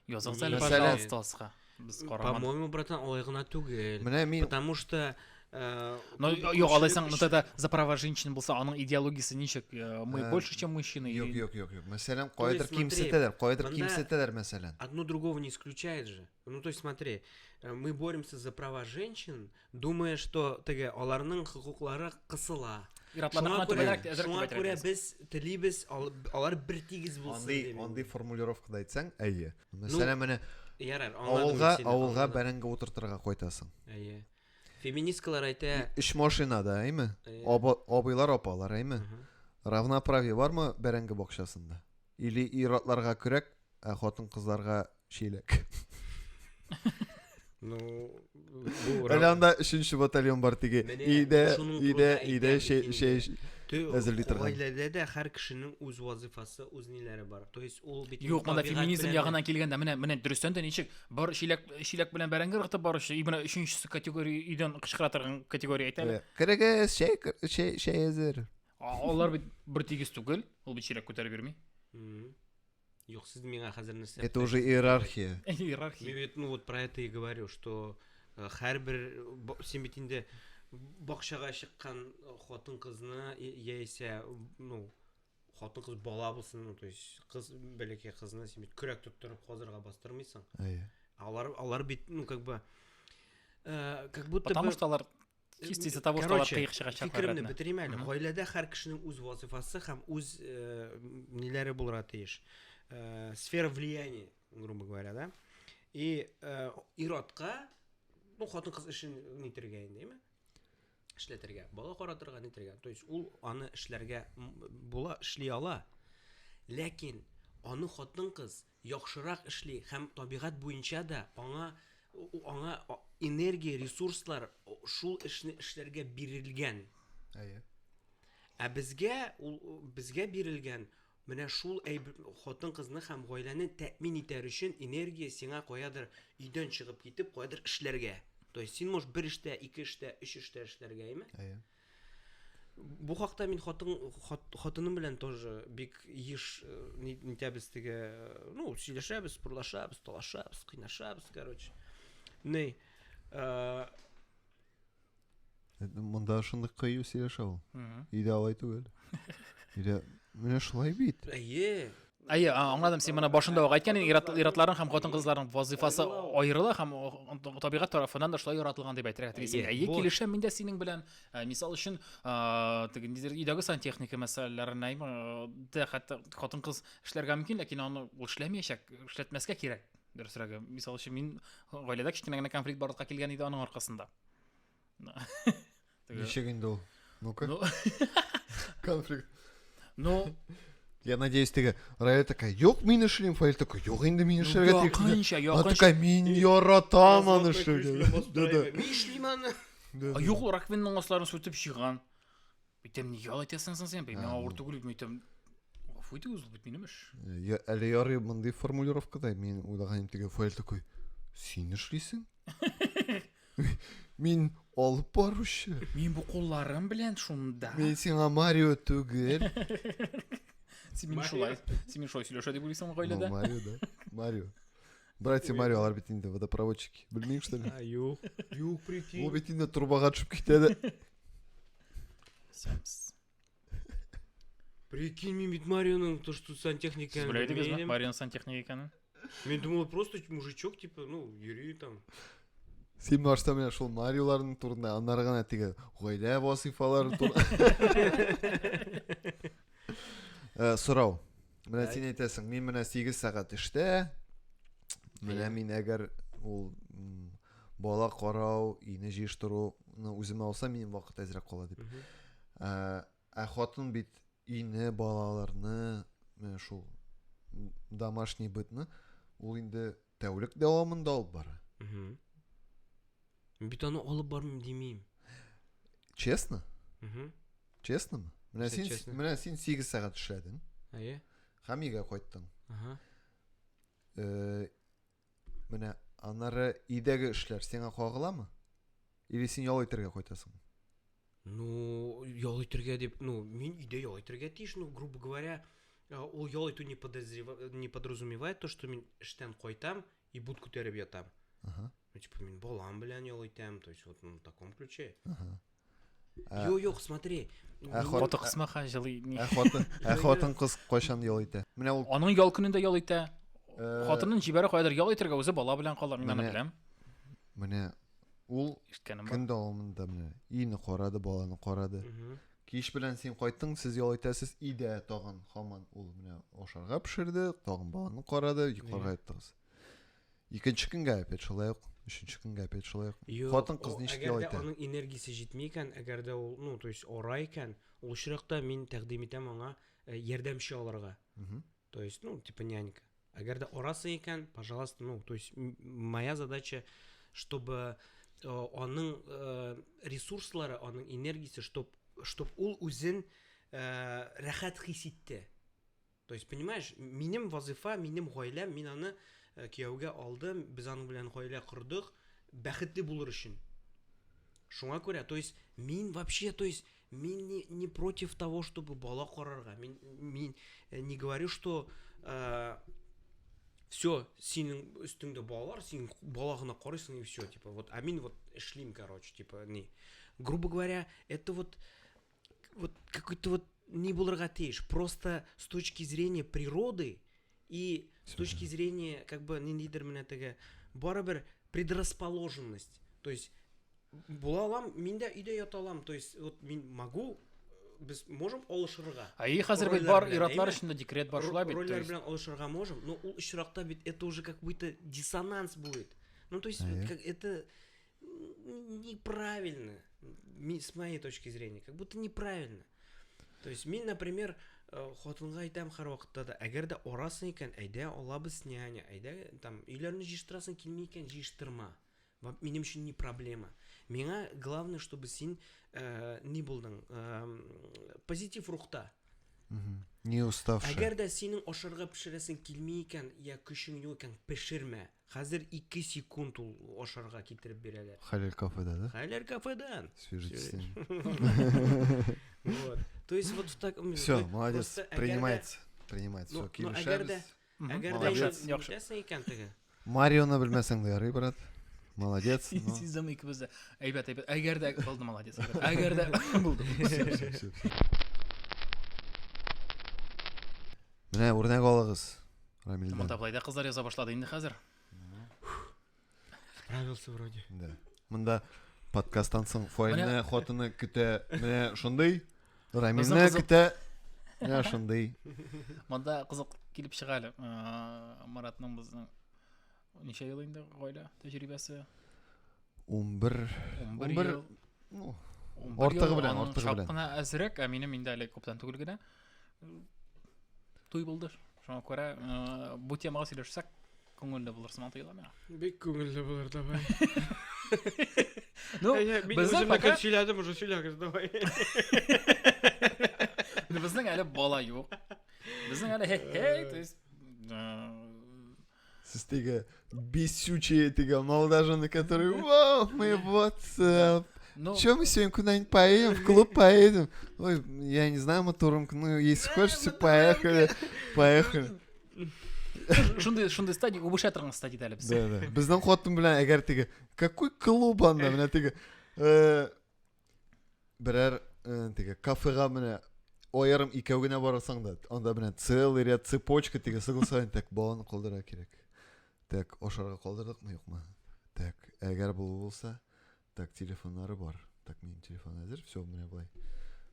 Языгыз әле, Мәсәлән- пожалуйста, аска. Без карамадык. По-моему, братан, алай гына түгел. Менә мин Потому что Но күп- юк, алайсаң, күпчелек ну тогда за права женщин булса, аның идеологиясе ничек? Мы больше, чем мужчины? Юк, или- юк, юк, юк. Мәсәлән, То кайдыр есть, смотри, кимсетәләр, кайдыр монда- кимсетәләр, мәсәлән. Одно другого не исключает же. Ну, то есть, смотри, мы боремся за права женщин, думая, что теге аларның хокуклары кысыла. Ир-атларны Шуңа гына күрә, түбәнрәк, әзрәк шуңа түбәнрәк күрә әйтәсең. без телибез, алар бер тигез булсын Андый, дип. андый формулировкада әйтсәң, әйе. Мәсәлән, менә Ярар, аңладым авылга, сине, авылга аңладым. бәрәңге утыртырга кайтасың. Әйе. Феминисткалар әйтә, Өч машинада, әйме? Әйе. Абыйлар, апалар, әйме? Мгм. Равноправие бармы бәрәңге бакчасында? Или ир-атларга көрәк, ә хатын-кызларга чиләк? Ну, бу Әле анда өченче батальон бар теге. Менә Өйдә, шуның өйдә, турында өйдә әйтәм чәй, бит чәй әзерли торган. Гаиләдә дә һәр кешенең үз вазифасы, үз ниләре бар. То есть ул бит Юк, монда табигать феминизм белән ягыннан килгәндә, менә дөрестән дә ничек бар чиләк, чиләк белән бәрәңге ыргытып баручы, и менә өченчесе категория өйдән кычкыра торган категория әйтә әле. Керегез, чәй, чәй, чәй әзер. Алар бит бер тигез түгел, ул бит чиләк күтәреп йөрми. Мгм. Юк, сез миңа хәзер нәрсә Это уже иерархия. Иерархия. Мин бит, ну вот про это и говорю, что һәрбер син бит инде бакчага чыккан хатын-кызны яисә, ну, хатын-кыз бала булсын, ну, то есть кыз, бәләкәй кызны син бит көрәк тоттырып казырга бастырмыйсың. Әйе. Алар бит, ну, как бы, как будто Потому бы что алар чисто из-за того, что алар Короче, кыек чыгачаклар фикеремне рәтенә. бетерим әле. Мгм. Гаиләдә һәр кешенең үз вазифасы һәм үз ниләре булырга тиеш. Сфера влияния, грубо говоря, да? И ир-атка, ну, хатын-кыз эшен нитергә инде, әйме? Эшләтергә, бала каратырга, нитергә. То есть ул аны эшләргә була, эшли ала. Ләкин аны хатын-кыз яхшырак эшли һәм табигать буенча да аңа энергия, ресурслар шул эшне эшләргә бирелгән. Әйе. Ә безгә ул безгә бирелгән менә шул хатын-кызны һәм гаиләне тәэмин итәр өчен энергия сиңа каядыр өйдән чыгып китеп, каядыр эшләргә. То есть син можешь бер эштә, ике эштә, өч эштә эшләргә, әйме? Әйе. Бу хакта мин хатыным белән тоже бик еш нитәбез теге, ну, сөйләшәбез, пурлашабыз, талашабыз, кыйнашабыз, короче. Ней, Монда шундый кыю сөйләшә ул. Мгм. Өйдә алай түгел. Өйдә менә шулай бит. Әйе. Әйе, аңладым, син моны башында ук әйткән идең, ир-атларның һәм хатын-кызларның вазифасы аерыла һәм табигать тарафыннан да шулай яратылган дип әйтергә телисең. Әйе, Әйе, вот. килешәм мин дә синең белән. Мисал өчен, теге ниндидер өйдәге сантехника мәсьәләләренә, әйме, дә хәтта хатын-кыз эшләргә мөмкин, ләкин аны ул эшләмәячәк, эшләтмәскә кирәк. Дөресрәге, мисал өчен, мин гаиләдә кечкенә генә конфликт барлыкка килгән иде аның аркасында. Теге Ничек инде ул? Ну-ка. Ну, Конфликт. ну, Я надеюсь, теге Рая такая, юк, мин эшлим. Фаил такой, юк, инде мин эшләргә тиеш. якынча, Она якынча. такая, мин яратам аны эшләргә. Да, да. Мин эшлим аны. Да, А да. юк, ул раковинаның асларын сүтеп чыган. Әйтәм, нигә алай итәсең соң син? Миңа А, авыр ну. түгел, мин әйтәм, гафу итегез, ул бит минем эш. Я, әле ярый мондый формулировкада мин уйлаган идем, теге Фаил такой, син эшлисең? Мин алып баручы. Мин бу кулларым белән шунда. Мин сиңа Марио түгел. Син мине шулай, син мине шулай сөйләшә дип уйлыйсың Ну, гаиләдә? Марио, да. Марио. Братья Марио, алар бит инде водопроводчики. Белмим, что ли? А, юк. Юк, прикинь. Ул бит инде трубага төшеп китә дә. Сәмс. Прикинь, мин бит Марионың то, что сантехника. Сез белә идегезме Марионың сантехник икәнен? Мин думал, просто мужичок, типа, ну, йөри там. Син башта менә шул Мариоларның турында, аннары гына теге гаилә вазыйфалары турында. Э, сорау. Менә син әйтәсең, мин менә 8 сәгать эштә. Менә мин әгәр ул бала карау, өйне җыештыруны үземә алсам, минем вакыт әзрәк кала дип. Ә, ә хатын бит өйне, балаларны, менә шул домашний бытны ул инде тәүлек дәвамында алып бара. Мин бит аны алып бармыйм димим. Честно? Честно? Менә син менә син 8 сәгать эшләдең. Әйе. Һәм өйгә кайттың. Ага. Э, менә аннары өйдәге эшләр сиңа кагыламы? Или син ял итәргә кайтасың? Ну, ял итәргә дип, ну, мин өйдә ял итәргә тиеш, ну, грубо говоря, э, ул ял итү не подозрева, не подразумевает то, что мин эштән кайтам и бут күтәреп ятам. Ага. Ну, типа, мин балам белән ял итәм, то есть вот ну, в таком ключе. Ага. Ә, Юк, юк, смотри. Ә минем- хат- Каты кысма ха җылый. ни. Ә хатын, ә хатын кыз кайчан ял итә? Менә ул Аның ял көнендә ял итә. э, Хатынын җибәрә каядыр ял итәргә, үзе бала белән кала, мин аны Менә- беләм. Менә ул Ишеткәнем бар. көн дәвамында менә өйне карады, баланы карады. Мгм. Кич белән син кайттың, сез ял итәсез, өйдә тагын һаман ул менә ашарга пешерде, тагын баланы карады, йокларга яттыгыз. Икенче көнгә опять шулай ук, өченче көнгә опять шулай ук. Юк, Хатын-кыз о, ничек әгәр ял дә итә? Аның энергиясе җитми икән, әгәр дә ул, ну, то есть ора икән, ул очракта мин тәкъдим итәм аңа э, ярдәмче алырга. Мгм. То есть, ну, типа нянька. Әгәр дә орасың икән, пожалуйста, ну, то есть моя задача, чтобы э, аның э, ресурслары, аның энергиясе, чтоб, чтоб ул үзен э, рәхәт хис итте. То есть, понимаешь, минем вазыйфа, минем гаиләм, мин аны э, кияүгә алдым, без аның белән гаилә кордык, бәхетле булыр өчен. Шуңа күрә, то есть, мин вообще, то есть, мин не, не против того, чтобы бала карарга. Мин, мин э, не говорю, что э, все, синең өстеңдә балалар, син бала гына карыйсың и все, типа, вот, а мин вот эшлим, короче, типа, не. Грубо говоря, это вот, вот какой-то вот не булырга тиеш, просто с точки зрения природы и с точки зрения, как бы, ниндидер менә теге, барыбер предрасположенность, то есть була алам, мин дә өйдә ята алам, то есть вот мин могу, без можем алышырга. Ә и хәзер бит Рольләр бар белән, ир-атлар әйме? өчен дә декрет бар шулай бит. то Рольләр есть. белән алышырга можем, но ул очракта бит это уже как будто диссонанс будет. Ну, то есть, Әйе. как это неправильно, с моей точки зрения, как будто неправильно. То есть, мин, например, э, хатынга әйтәм һәрвакытта да, әгәр дә орасың икән, әйдә алабыз няня, әйдә там өйләрне җыештырасың килми икән, җыештырма. Минем өчен не проблема. Миңа главное, чтобы син э, ни булдың, э, позитив рухта. Мгм. Не уставший. Әгәр дә синең ашарга пешерәсең килми икән, я көчең юк икән, пешермә. Хәзер 2 секунд ул ашарга китереп бирәләр. Халиль кафеда, да? Хәләл кафедан. Свяжитесь с ним. Вот. То есть вот в так... Все, молодец, просто әгәр дә- принимается. Принимается. Ну, Все, ну, әгәр дә- килешәбез. Мгм. Әгәр дә Молодец. инде Яхшы. нитәсең икән теге. Марионы белмәсәң дә ярый, брат. Молодец. но- Сиздем икебез дә. Әйбәт, әйбәт. Әгәр дә булды, молодец. Әйбәт. Әгәр дә булды. Всё, всё, всё, всё. Менә үрнәк алыгыз Рамилдән. Монда былай да кызлар яза башлады инде хәзер. Справился вроде. Да. Монда подкасттан соң Фаилне хатыны көтә. Менә шундый. Рамилне Безнең кызык- көтә. Менә шундый. Монда кызык килеп чыга әле. Э, Маратның безнең ничә ел инде гаилә тәҗрибәсе? 11 11 11 ел. ну, 11 Артыгы ел, белән, аның артыгы чак белән. кына әзрәк, ә минем инде әле күптән түгел генә туй булды. Шуңа күрә э, бу темага сөйләшсәк күңелле булыр сыман тоела миңа. Бик күңелле булыр, давай. Ну, Мин безнең үземне пока- сөйләдем, уже сөйләгез, давай. безнең әле бала юк. Безнең әле хе-хе, то есть э, Сез теге бесючие теге молодожены, которые, вау, мы вот, э, ну, Че мы сегодня куда-нибудь поедем, в клуб поедем? Ой, я не знаю, Матурумка, ну, если хочешь, все, поехали, поехали. шундый шундый стадия үбешә торган стадияда әле без. Да, да. Безнең хатын белән әгәр теге, какой клуб анда, менә теге, э, берәр э, теге кафега менә аерым икәү генә барасаң да, анда менә целый ряд цепочка теге сыгылсаң, так баланы калдырырга кирәк. Так, ашарга калдырдыкмы, юкмы? Так, әгәр бу булса, так, телефоннары бар. Так, минем телефон әзер, все, менә болай.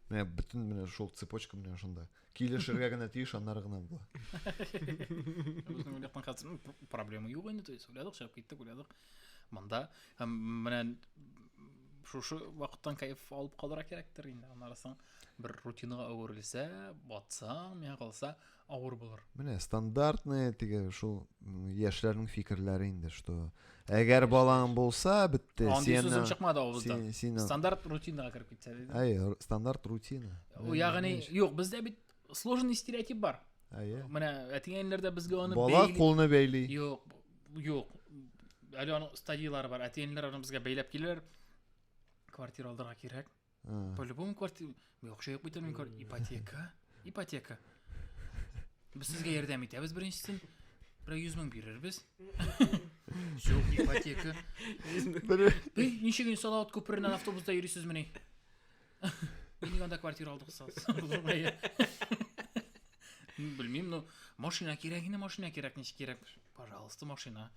Менә бөтен менә шул цепочка менә шунда. Килешергә генә тиеш, аннары гына була. Безнең яктан хәзер ну, проблема юк инде, то есть уйладык, чыгып киттек, уйладык. Монда һәм менә шушы вакыттан кайф алып калырга кирәктер инде. Аннары соң бер рутинага әверелсә, батсаң, миңа калса, авыр булыр. Менә стандартный теге шул яшьләрнең фикерләре инде, что әгәр балаң булса, бетте. Андый сүзем чыкмады авыздан. Стандарт рутинага кереп китсә диде. Әй, стандарт рутина. Ягъни, юк, бездә бит сложный стереотип бар. Әйе. Менә әти-әниләр дә безгә аны Бала кулны бәйли. Юк, юк. Әле аның стадияләре бар. Әти-әниләр аны безгә бәйләп киләләр. Квартира алдырга кирәк. По-любому квартира. Акча юк бит әле ипотека. Ипотека. Без сезгә ярдәм итәбез беренчесен. Бер 100 мең бирербез. Все, ипотека. Эй, ничек инде Салават күпереннән автобуста йөрисезмени? Мин анда квартира алдык Белмим, ну, машина кирәк инде, машина кирәк, ничек кирәк? Пожалуйста, машина.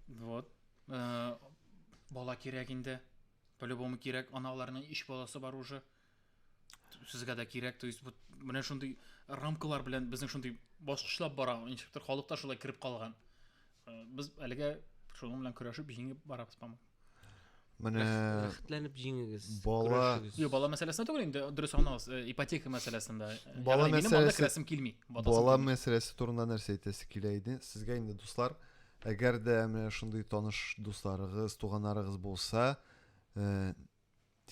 Вот. Э, бала кирәк инде. По-любому кирәк, ана аларның өч баласы бар уже. Сезгә дә кирәк, то есть вот менә шундый рамкалар белән безнең шундый баскычлап бара, ничектер халык та шулай кереп калган. Э, без әлегә шуның белән көрәшеп җиңеп барабыз, по-моему. Менә рәхәтләнеп җиңегез. Бала Юк, бала мәсьәләсендә түгел инде, дөрес аңлагыз, э, ипотека мәсьәләсендә. Бала мәсьәләсе керәсем килми. Бала мәсьәләсе турында нәрсә әйтәсе килә иде? Сезгә инде, дуслар, әгәр дә менә шундый таныш дусларыгыз, туганнарыгыз булса, э,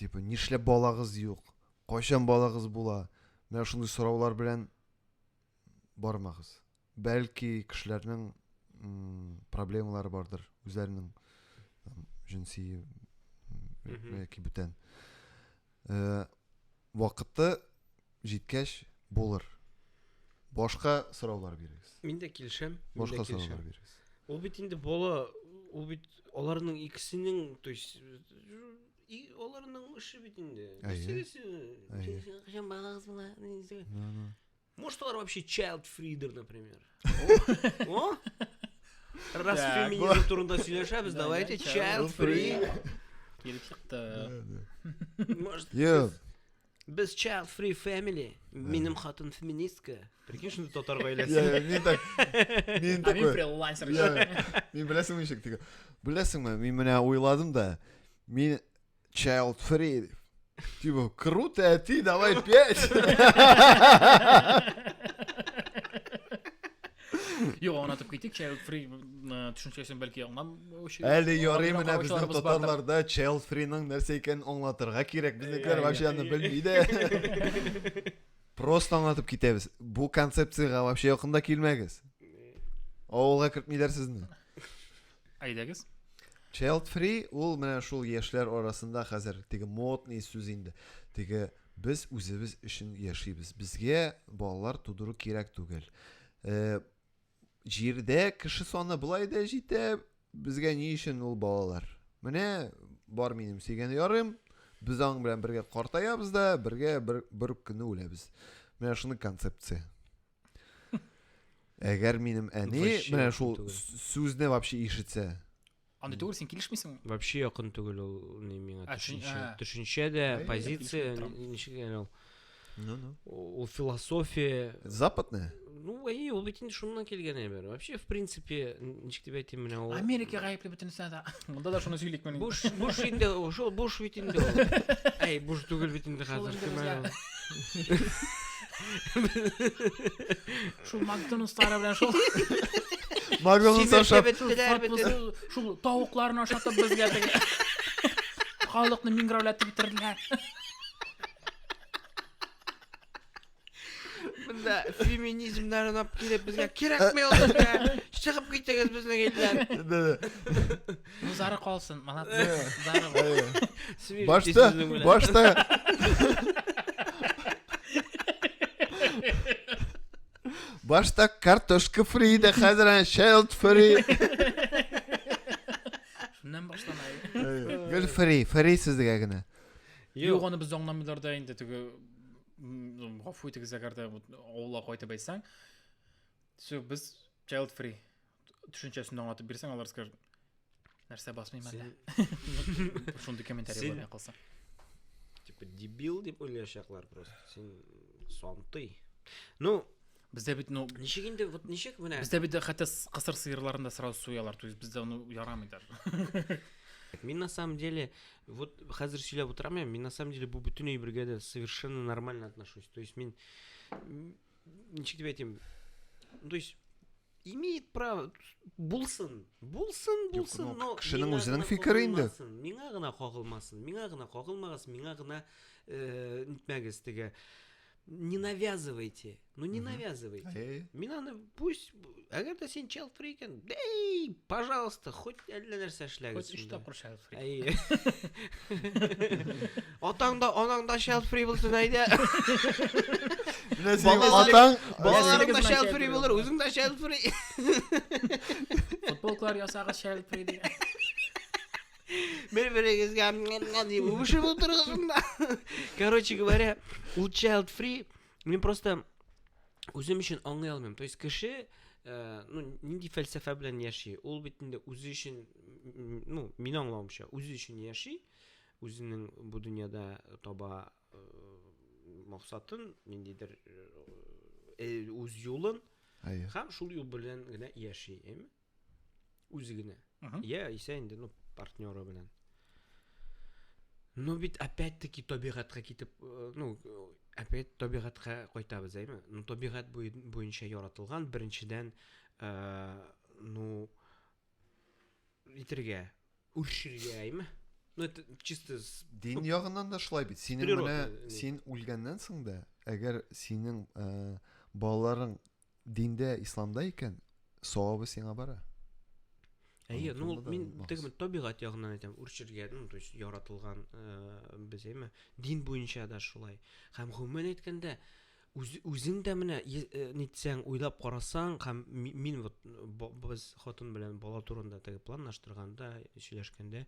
типа, нишләп балагыз юк? Кайчан балагыз була? Менә шундый сораулар белән бармагыз. Бәлки кешеләрнең проблемалары бардыр, үзләренең җенси яки бүтән. Э, вакыты җиткәч булыр. Башка сораулар бирегез. Мин дә килешәм. Башка сораулар бирегез. Ул бит инде бала, ул бит аларның икесенең, то есть и аларның эше бит инде. Кайчан балагыз була? Может, алар вообще child freeder, например. О? Раз феминизм турында сөйләшәбез, давайте child free. Килеп чыкты. Может, без child free family. Минем хатын феминистка. Прикинь, шундый татар гаиләсе. Мин так, мин такой. Мин фрилансер. Мин беләсеңме ничек теге? Беләсеңме, мин менә уйладым да, мин child free. Типа, круто, әти, давай пять. Юк, аңлатып китик, child free төшенчәсен бәлки аңламаучы. Әле ярый менә безнең татарларда child free-ның нәрсә икәнен аңлатырга кирәк. Безнекеләр вообще аны белми дә. Просто аңлатып китәбез. Бу концепциягә вообще якын да килмәгез. Авылга кертмиләр сезне. Әйдәгез. Child free ул менә шул яшьләр арасында хәзер теге модный сүз инде. Теге без үзебез өчен яшибез. Безгә балалар тудыру кирәк түгел. Э, җирдә кеше саны болай да җитә, безгә ни өчен ул балалар? Менә бар минем сөйгән ярым, без аның белән бергә картаябыз да, бергә бер, бер көнне үләбез. Менә шуны концепция. Әгәр минем әни менә шул сүзне вообще ишетсә. Андый түгел, син килешмисеңме? Вообще якын түгел ул ни миңа төшенчә. Төшенчә дә, позиция, ничек әле ул? Ну, ну. Ул философия. Западная? Ну, әйе, ул бит инде шуннан килгән әйбер. Вообще, в принципе, ничек дип әйтим менә ул. Америка гаепле бөтенесенә дә. Монда да шуны сөйлик менә. Буш, буш инде, шул буш бит инде ул. Әй, буш түгел бит инде хәзер. Шул Макдональдслары белән шул. Макдональдс ашап. Шул тавыкларын ашатып безгә теге. Халыкны миңгерәүләтеп бетерделәр. Монда феминизмнарын алып килеп безгә кирәкми ул безгә. Чыгып китегез безнең илдән. Ну, зары калсын, молодцы. Зары бар. Башта, башта. Башта картошка фри дә хәзер әнә child free. Шуннан башлана. Гел фри, фри сезгә генә. Юк, аны без аңламыйлар да инде теге гафу итегез, әгәр дә авылга кайтып әйтсәң, все, без child free төшенчәсен аңлатып бирсәң, алар скажут, Нәрсә басмыйм әллә? Шундый комментарий Син- булмый калса. Типа дебил дип уйлаячаклар просто. Син сантый. Ну, Бездә бит, ну, ничек инде, вот ничек менә. бездә бит хәтта кысыр сыерларын да сразу суялар, то есть бездә ну ярамый даже. Мин на самом деле, вот хәзер сөйләп утырам я, мин на самом деле бу бөтен әйбергә дә совершенно нормально отношусь. То есть мин ничек дип әйтим, ну, то есть имеет право булсын, булсын, Юк, булсын, ну, но кешенең миңа үзенең гына фикере инде. кагылмасын, Миңа гына кагылмасын, миңа гына кагылмагыз, миңа гына нитмәгез теге. Не навязывайте, ну не навязывайте. Әй, Мин аны пусть, әгәр дә син child free икән, эй, пожалуйста, хоть әллә нәрсә эшләгез. Хоть өч шунда. тапкыр child free. Әйе. Атаң да, анаң да child free булсын әйдә. Менә синең Балалар- атаң Балаларың да Нәселегез child белән free child булыр, free үзең дә child free. Футболкалар ясагыз child free дигән. Бер-берегезгә дип үбешеп утырыгыз шунда. Короче говоря, ул child free, мин просто үзем өчен аңлый алмыйм. То есть кеше, ну, нинди фәлсәфә белән яши, ул бит инде үзе өчен, ну, мин аңлавымча, үзе өчен яши, үзенең бу дөньяда таба максатын, ниндидер үз юлын Әйе. һәм шул юл белән генә яши, әйме? Үзе генә. Мгм. Я исә инде, ну, партнеры белән. Но бит опять-таки табигатькә китеп, ну, опять табигатькә кайтабыз, әйме? Ну, табигать буенча яратылган, беренчедән, ну, итергә, үрчергә, әйме? Ну, это чисто с Дин ягыннан да шулай бит. Синең Природа, менә не. син үлгәннән соң да, әгәр синең балаларың диндә, исламда икән, савабы сиңа бара. Әйе, Аның ну, турында да мин онытмагыз. теге табигать ягыннан әйтәм, үрчергә, ну, то есть яратылган без, әйме? Дин буенча да шулай. Һәм гомумән әйткәндә, үзең дә менә нитсәң, уйлап карасаң, һәм мин вот, без хатын белән бала турында теге планлаштырганда, сөйләшкәндә,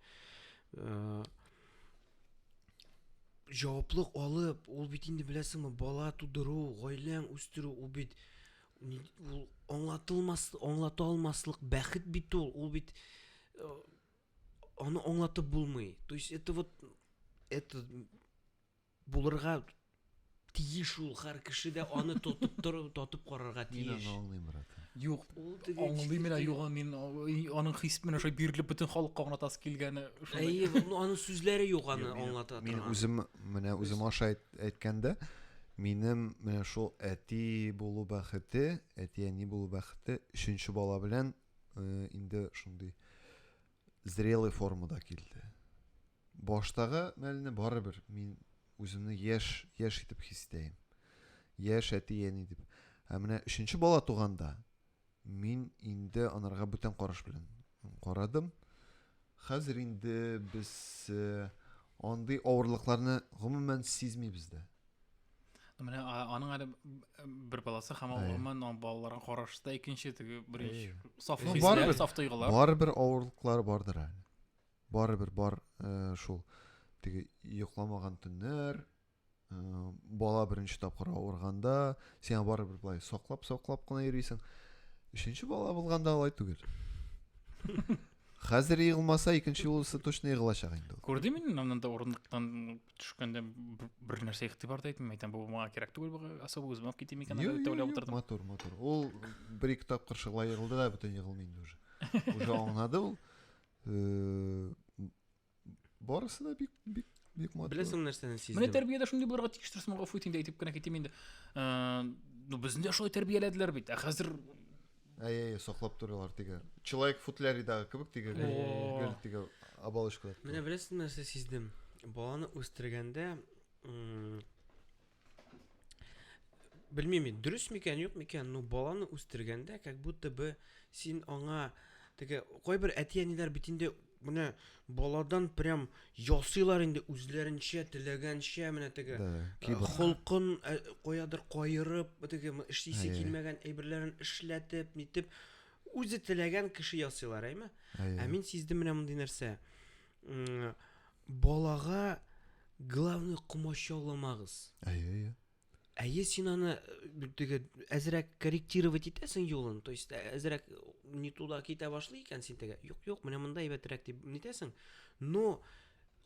җаваплык алып, ул бит инде беләсеңме, бала тудыру, гаиләң үстерү, ул бит ул аңлатылмас, аңлата алмаслык бәхет бит ул, ул бит аны аңлатып булмый. То есть это вот, это булырга тиеш ул, һәр кеше дә аны тотып торып, татып карарга Мин аны тиеш. аңлыйм, брат. Юк, Ул теге аңлыйм мин, теге- юк, мин аның хис менә шулай бирелеп бөтен халыкка аңлатасы килгәне шундый. Әйе, ну, аның сүзләре юк аны Юк, аңлата Мин торган. үзем, менә үзем аша әйткәндә, минем менә шул әти булу бәхете, әти-әни булу бәхете өченче бала белән инде шундый зрелый формада килде. Баштагы мәлне барыбер мин үземне яшь, яшь итеп хис итәем. Яшь әти-әни дип. Ә менә өченче бала туганда мин инде анарга бүтән караш белән карадым. Хәзер инде без андый авырлыкларны гомумән сизмибез дә. Менә аның әле бер баласы һәм Әйе. гомумән аның балаларга карашы да икенче, теге беренче Әйе. саф Ну, хисләр, барыбер- саф тойгылар. Барыбер авырлыклар бардыр әле. Барыбер бар шул теге йокламаган төннәр, бала беренче тапкыр авырганда, сиңа барыбер былай саклап-саклап кына йөрисең. Өченче бала булганда алай түгел. Хәзер егылмаса, икенче юлысы точно егылачак инде ул. Күрдем мин монда урындыктан төшкәндә бер нәрсә игътибар да итмим, әйтәм, бу миңа кирәк түгел, бу особо үзем алып китим икән, Юк, дип юк, уйлап юк, утырдым. Матур, матур. Ул бер-ике тапкыр шулай егылды да, бүтән егылмый инде уже. Уже аңлады ул. Барысы да бик, бик, бик матур. Беләсең нәрсәне Менә сиздем? тәрбиядә шундый булырга тиештер, соң гафу ит инде, әйтеп кенә китим инде. Ну, безне дә шулай тәрбияләделәр бит. Ә хәзер Әй, әй, саклап торалар теге. Человек в футляридагы кебек теге, О. гел теге оболочкада. Менә беләсең нәрсә сиздем? Баланы үстергәндә, белмим мин, дөрес микән, юк микән, но баланы үстергәндә, как будто бы син аңа теге кайбер әти-әниләр бит инде менә баладан прям ясыйлар инде үзләренчә, теләгәнчә, менә теге Да, кибер. холкын каядыр каерып, теге эшлисе Әйе. килмәгән әйберләрен эшләтеп, нитеп, үзе теләгән кеше ясыйлар, әйме? Әйе. Ә мин сиздем менә мондый нәрсә. Балага главный комачауламагыз. Әйе, әйе. Әйе, син аны теге әзрәк корректировать итәсең юлын, то есть әзрәк не туда китә башлый икән, син теге, юк, юк, менә монда әйбәтрәк дип нитәсең. Но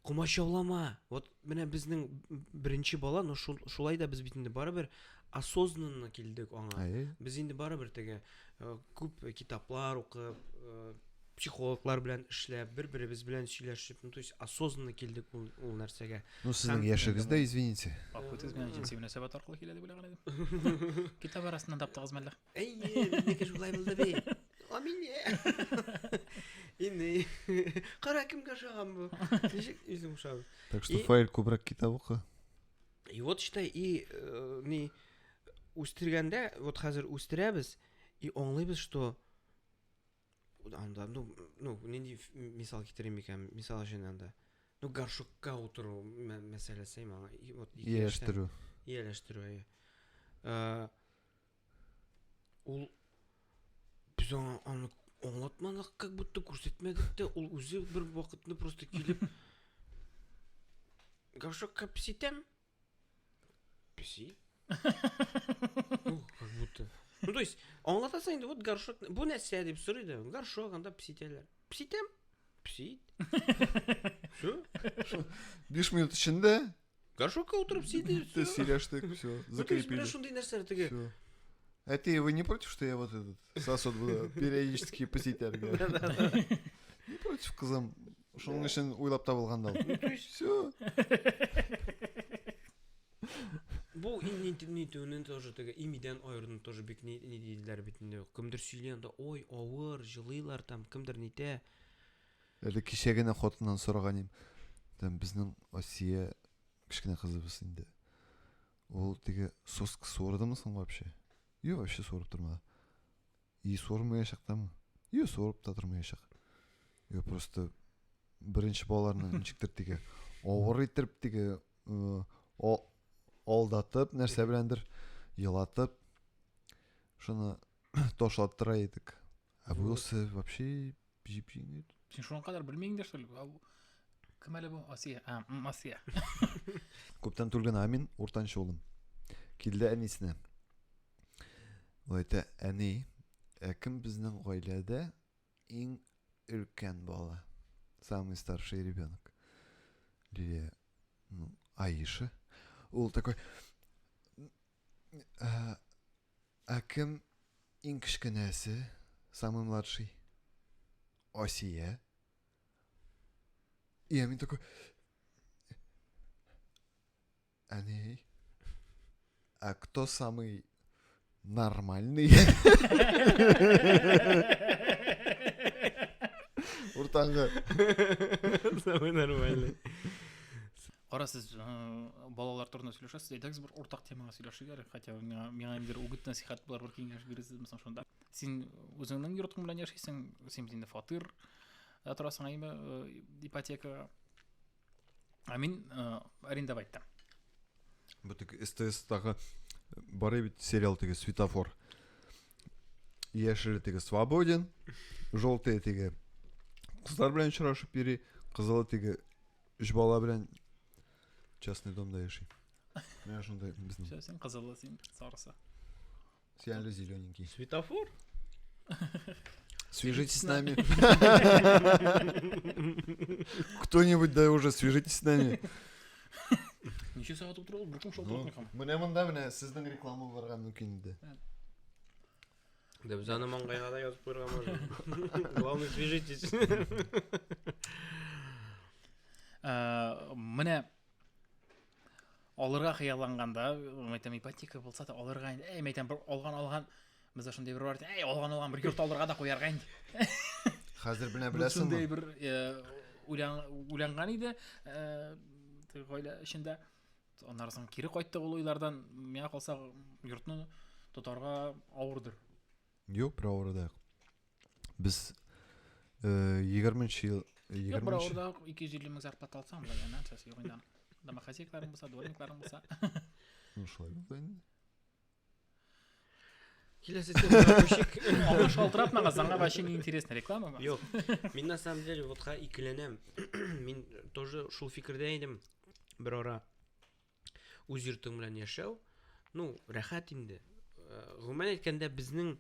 комачаулама. Вот менә безнең беренче бала, но шул, шулай да без бит инде барыбер осознанно килдек аңа. Әйе. Без инде барыбер теге э, күп китаплар укып, э, психологлар белән эшләп, бер-беребез белән сөйләшеп, ну то есть осознанно килдек ул, ул нәрсәгә. Ну, сезнең Һәм- яшегез дә, извините. Гафу мин җенси мөнәсәбәт аркылы килә дип уйлаган идем. Китап арасыннан таптыгызмы әллә? Әйе, минеке шулай булды бит. Амин. Инде кара кемгә ошаган бу. Ничек үзең ошады. Так что Фаил күбрәк китап укы. И вот считай, и э, ни үстергәндә, вот хәзер үстерәбез и аңлыйбыз, что анда, ну, ну, нинди мисал китерим икән, мисал өчен анда. Ну, горшокка утыру мәсьәләсе маңа. Вот ияләштерү. Ияләштерү, әйе. Э, ул без аңа аны аңлатмадык, как будто күрсәтмәдек тә, ул үзе бер вакытны просто килеп горшокка песитәм. Песи. Ну, как будто. Ну, то есть, аңлатасың инде, вот горшок, бу нәрсә дип сорый да, горшок, анда песитәләр. Песитәм. Песит. Все. 5 минут эчендә Горшокка утырып сиде, все. Сөйләштек, все, закрепили. Менә шундый нәрсәләр теге. Все. А ты вы не против, что я вот этот сосуд буду периодически посетить? Не против, кызым. Шуның өчен уйлап табылган да ул. Все. Бу нитүнең тоже теге имидән аеруны тоже бик ни диделәр бит инде. Кемдер сөйли анда, ой, авыр, җылыйлар там, кемдер нитә. Әле кичә генә хатыннан сораган идем. Там безнең Асия кечкенә кызыбыз инде. Ул теге соска суырдымы соң вообще? Юк, вообще суырып тормады. И суырмаячак тамы? Юк, суырып та тормаячак. Юк, просто беренче балаларны ничектер теге авыр итеп теге э, алдатып, нәрсә беләндер елатып шуны ташлаттыра идек. Ә бу вообще җип-җиңел. Син шуның кадәр белмиң дә, что ли? Кем әле бу? Асия. А, Асия. Күптән түгел генә Амин, уртанчы улым, килде әнисенә. Ул әйтә, әни, ә кем безнең гаиләдә иң өлкән бала? Самый старший ребенок. Лилия, ну, Аиша. Ул такой, ә, ә кем иң кечкенәсе, самый младший? Асия. И Амин такой, әни, а кто самый нормальный? Уртаңгы. Самый нормальный. Кара, сез э, балалар турында сөйләшәсез, әйдәгез бер уртак темага сөйләшик әле, хотя миңа миңа инде үгет нәсихәт булыр бер киңәш бирерсез мисал шунда. Син үзеңнең йортың белән яшисең, син бит инде фатир да торасың, әйме, э, ипотекага. Ә мин э, арендовать итәм. Бу теге СТС-тагы бар бит сериал теге Светофор. Яшеле теге свободен, желтые теге кызлар белән очрашып йөри, кызылы теге өч бала белән частный домда яши. Менә шундай безнең. Всё, син кызылы, син сарысы. Син әле зелененький. Светофор? Свяжитесь с нами. Кто-нибудь, да уже свяжитесь с нами. Ничә сәгать утыра ул? Бер көн шалтыратмый һәм. Менә монда менә сезнең реклама булырга мөмкин иде. Да без аны маңгайга да язып куярга можно. Главное, свяжитесь. Э, менә алырга хыялланганда, әйтәм, ипотека булса да алырга инде. Әй, әйтәм, бер алган алган бездә шундый бер бар, әй, алган алган бер йорт алырга да куярга инде. Хәзер менә Бу беләсеңме? Шундый бер э, уйланган иде, э, теге гаилә эчендә. Аннары соң кире кайттык ул уйлардан. Миңа калса, йортны тотарга авырдыр. Юк, бер авыры да юк. Без э, 20 ел Юк, бер 20 авырда 250 мең зарплата алсаң, болай янә нәрсәсе юк инде аның. Домохозяйкаларың булса, дворникларың булса. Ну, шулай булды инде. Киләсе темага күчик. Аңа шалтыратмагыз, аңа вообще не интересна реклама. Юк, мин на самом деле вот икеләнәм. Мин тоже шул фикердә идем бер ара. Үз йортың белән яшәү, ну, рәхәт инде. Э, Гомумән әйткәндә, безнең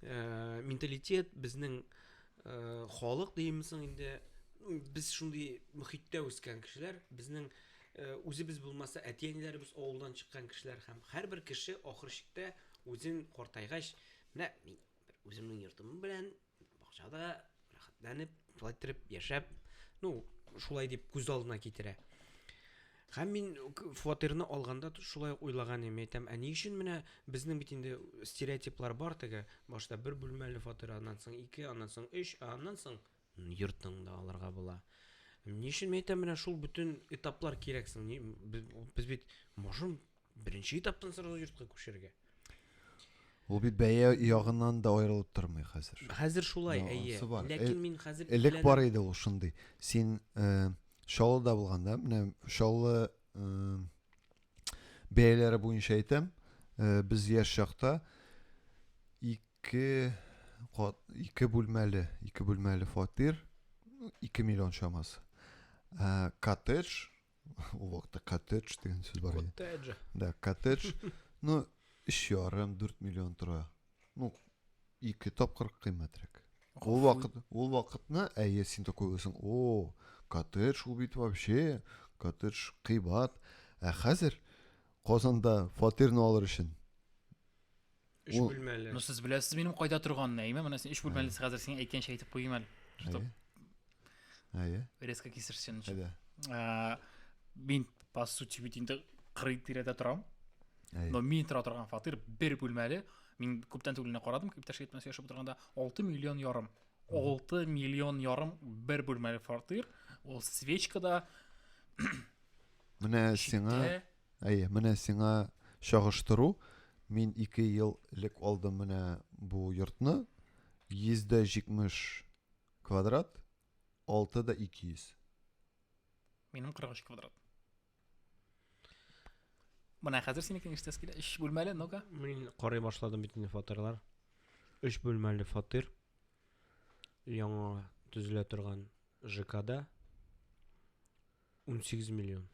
э, менталитет, безнең э, халык димме соң инде, без шундый мөхиттә үскән кешеләр, безнең э, үзебез булмаса, әти-әниләребез авылдан чыккан кешеләр һәм һәрбер кеше ахыр чиктә үзен картайгач, менә мин үземнең йортым белән бакчада рәхәтләнеп, шулай иттереп яшәп, ну, шулай дип күз алдына китерә. Һәм мин фатирны алганда шулай ук уйлаган идем, әйтәм, ә ни өчен менә безнең бит инде стереотиплар бар теге, башта бер бүлмәле фатир, аннан соң ике, аннан соң өч, ә аннан соң йортың да алырга була. Ни өчен мин әйтәм, менә шул бөтен этаплар кирәк соң? Без бит можем беренче этаптан сразу йортка күчәргә. Ул бит бәя ягыннан да аерылып тормый хәзер. Хәзер шулай, әйе. Ләкин мин хәзер элек бар иде ул шундый. Син э, Чаллыда булганда, менә Чаллы э, бәяләре буенча әйтәм, э, без яшь чакта ике кат, ике бүлмәле фатир 2 миллион чамасы. Ә, коттедж, ул вакытта коттедж дигән сүз бар иде. Коттедж. Да, коттедж, ну, 3,5-4 миллион тора. Ну, ике тапкыр кыйммәтрәк. Ул вакытны, әйе, син такой уйлыйсың, о, коттедж ул бит вообще, коттедж кыйбат. Ә хәзер Казанда фатирны алыр өчен Өч бүлмәле. Ну, сез беләсез минем кайда торганны, әйме? Менә син өч бүлмәле хәзер син әйткәнчә әйтеп куйыйм әле. Чтоб резко кисерсен өчен. Әйдә. Мин, по сути, бит инде кырый тирәдә торам. Но мин тора торган фатир бер бүлмәле. Мин күптән түгел генә карадым, иптәш егет белән сөйләшеп утырганда 6 миллион ярым. 6 миллион ярым бер бүлмәле фатир. Ул свечкада, Менә сиңа, читтә. әйе, менә сиңа чагыштыру. Мин 2 ел элек алдым менә бу йортны. 170 квадрат, 6 200. Минем 43 квадрат. Менә хәзер синекен ишетәсе килә. Өч бүлмәле, ну-ка. Мин карый башладым бит инде фатирлар. Өч бүлмәле фатир. Яңа төзелә торган ЖКда 18 миллион.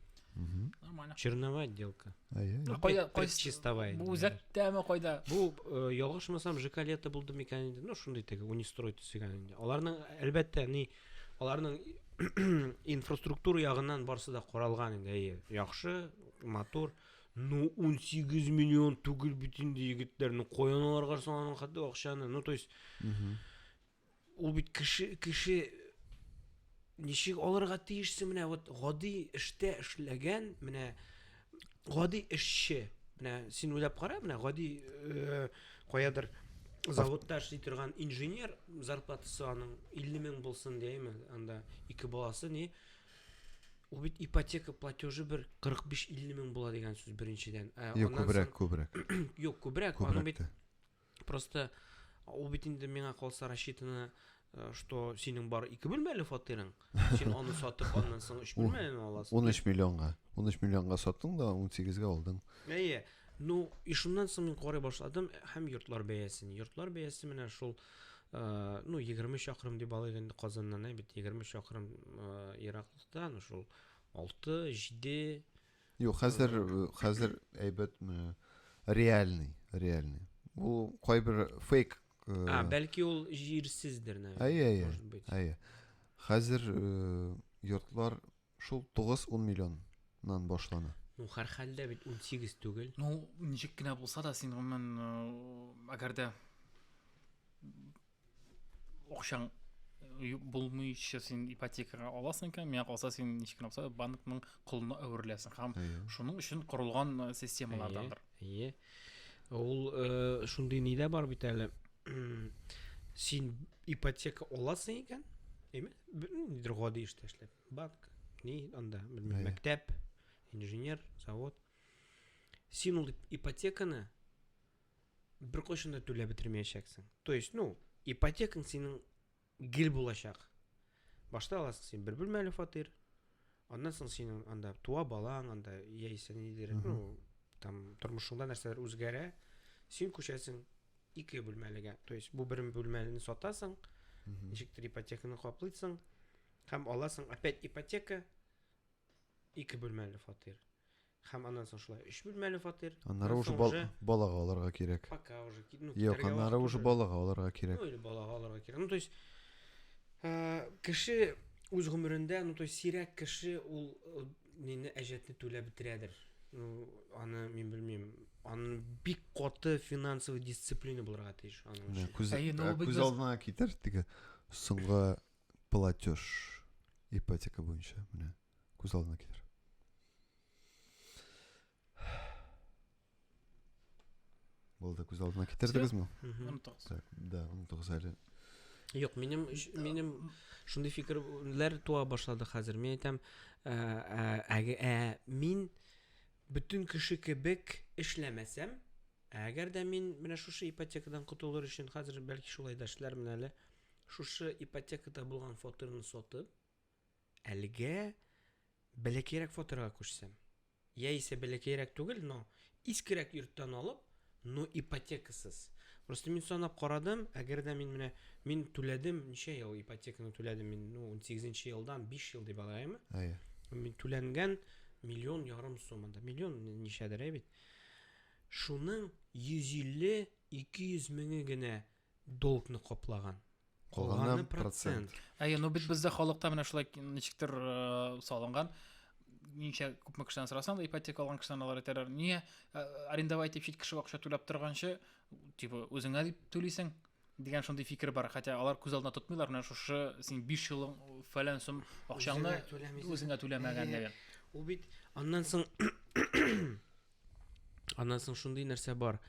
Нормально. Черновая отделка. Әйе. А кайда, кайсы? Чистовая. Бу үзәктәме, кайда? Бу ялгышмасам ЖК Лето булды микән инде. Ну, шундый теге Унистрой төзегән инде. Аларның әлбәттә ни аларның инфраструктура ягыннан барысы да каралган инде. Әйе, яхшы, матур. Ну, 18 миллион түгел бит инде, егетләр. Ну, каян аларга соң аның хәтле акчаны? Ну, то есть ул бит кеше ничек алырга тиешсең менә вот гади эштә эшләгән менә гади эшче менә син уйлап кара менә гади каядыр заводта эшли торган инженер зарплатасы аның 50 мең булсын дияме анда ике баласы ни ул бит ипотека платежы бер 45-50 мең була дигән сүз беренчедән. Ә Юк, аннан күбрәк, соң- күбрәк. Юк, күбрәк, аның Күбрәк бит тә. просто ул бит инде миңа калса рассчитано, что синең бар ике бүлмәле фатирың, син аны сатып, аннан соң өч бүлмәлене аласың. 13 миллионга. 13 миллионга саттың да 18гә алдың. Әйе. Ну, и шуннан соң мин карый башладым һәм йортлар бәясен. Йортлар бәясе менә шул, ну, 20 чакрым дип алыйк инде Казаннан, әй бит 20 чакрым ераклыкта, ну шул 6, 7. Юк, хәзер әйбәт менә реальный, реальный. Ул кайбер фейк. А, бәлки ул җирсездер, наверное. Әйе. Может быть. Әйе. Хәзер йортлар шул 9-10 миллионнан башлана. Ну, һәрхәлдә бит 18 түгел. Ну, ничек кенә булса да, син гомумән, әгәр дә акчаң булмыйча син ипотекага аласың икән, миңа калса син ничек кенә булса да банкның колына әвереләсең һәм шуның өчен корылган системалардандыр. Әйе. Ул шундый ни дә бар бит әле. Син ипотека аласың икән, әйме? Нидер гади эштә эшләп. Банк, ни анда, белмим, мәктәп, инженер, завод. Син ул ипотеканы беркайчан да түләп бетермәячәксең. То есть, ну, ипотекаң синең гел булачак. Башта аласың син бер бүлмәле фатир, аннан соң синең анда туа балаң, анда яисә нидер, ну, там тормышыңда нәрсәләр үзгәрә, син күчәсең ике бүлмәлегә. То есть бу бер бүлмәлене сатасың, ничектер ипотеканы каплыйсың һәм аласың опять ипотека ике бүлмәле фатир. Һәм аннан соң шулай өч бүлмәле фатир. Аннары Аннан уже соң бал, уже балага алырга кирәк. пока уже ну, Юк, китәргә аннары вакыт уже уже. балага алырга кирәк. Ну, или балага алырга кирәк. Ну, то есть, кеше үз гомерендә, ну, то есть, сирәк кеше ул нине әҗәтне түләп бетерәдер. Ну, аны мин белмим. Аның бик каты финансовый дисциплина булырга тиеш аның Менә өчен. күз, Әйе, ну, бит күз без- алдына китер теге соңгы платеж ипотека буенча. Менә күз алдына китер. Булды, күз алдына китердегезме? Мгм. Онытыгыз. Так, да, онытыгыз әле. Юк, минем минем шундый фикерләр туа башлады хәзер. Мин әйтәм, мин бөтен кеше кебек эшләмәсәм, әгәр дә мин менә шушы ипотекадан котылыр өчен хәзер бәлки шулай да эшләрмен әле. Шушы ипотекада булган фатирны сатып, әлегә бәләкәйрәк фатирга күчсәм. Яисә бәләкәйрәк түгел, но искерәк йорттан алып, но ипотекасыз. Просто мин санап карадым, әгәр дә мин менә мин түләдем, ничә ел ипотеканы түләдем мин, ну, 18 елдан 5 ел дип алайымы? Әйе. Мин түләнгән миллион ярым сум анда. Миллион ничәдер, әй бит. Шуның 150-200 меңе генә долгны каплаган. Калганы Калганы процент. Әйе, ну бит бездә халыкта менә шулай ничектер салынган. Ничә күпме кешедән сорасаң да, ипотека алган кешедән алар әйтәләр, нигә арендовать итеп чит кешегә акча түләп торганчы, типа үзеңә дип түлисең дигән шундый фикер бар. Хотя алар күз алдына тотмыйлар, менә шушы син 5 елың фәлән сум акчаңны Үзеңә түләмисең. үзеңә түләмәгән Әйе. дигән. Ул бит аннан соң аннан соң шундый нәрсә бар.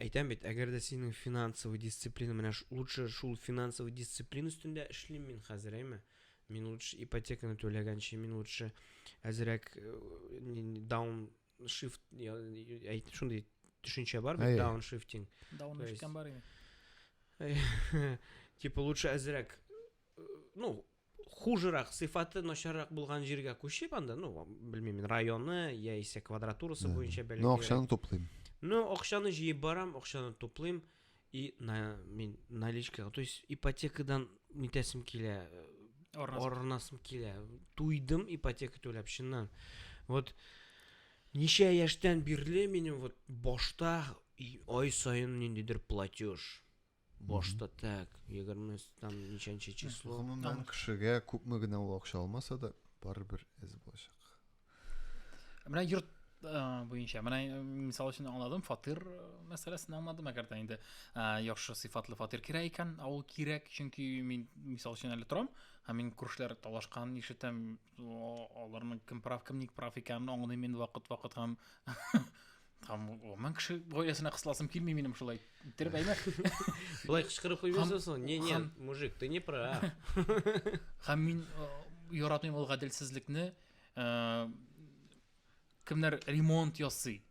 Әйтәм бит, әгәр дә синең финансовый дисциплина, менә лучше шул финансовый дисциплина өстендә эшлим мин хәзер, әйме? Мин лучше ипотеканы түләгәнче, мин лучше әзрәк дауншифт, әйт, шундый төшенчә бар бит, Әйе. дауншифтинг. Даун То есть ишеткән бар инде. Типа лучше әзрәк, ну, хужерак, сыйфаты начаррак булган җиргә күчеп анда, ну, белмим, мин, районы яисә квадратурасы Да. буенча Ну, бәләкәйрәк. акчаны туплыйм. Ну, акчаны җыеп барам, акчаны туплыйм и на мин наличкага, то есть ипотекадан нитәсем килә, Арынасың. арынасым килә. Туйдым ипотека түләп, чыннан. Вот ничә яшьтән бирле минем вот башта ай саен ниндидер платеж. Башта так, 20 там ничәнче число. Гомумән кешегә күпме генә ул акча алмаса да, барыбер әз булачак. Менә йорт буенча, менә мисал өчен аңладым, фатир мәсьәләсен аңладым, әгәр дә инде яхшы сыйфатлы фатир кирәк икән, ә ул кирәк, чөнки мин мисал өчен әле торам, һәм мин күршеләр талашканын ишетәм, аларның кем прав, кем ник прав икәнен аңлыйм мин вакыт-вакыт һәм һәм гомумән кеше гаиләсенә кысыласым килми минем шулай иттереп әйме. Былай кычкырып куймыйсың соң? Не, не, мужик, ты не прав. Һәм мин яратмыйм ул гаделсезлекне. Кемнәр ремонт ясый?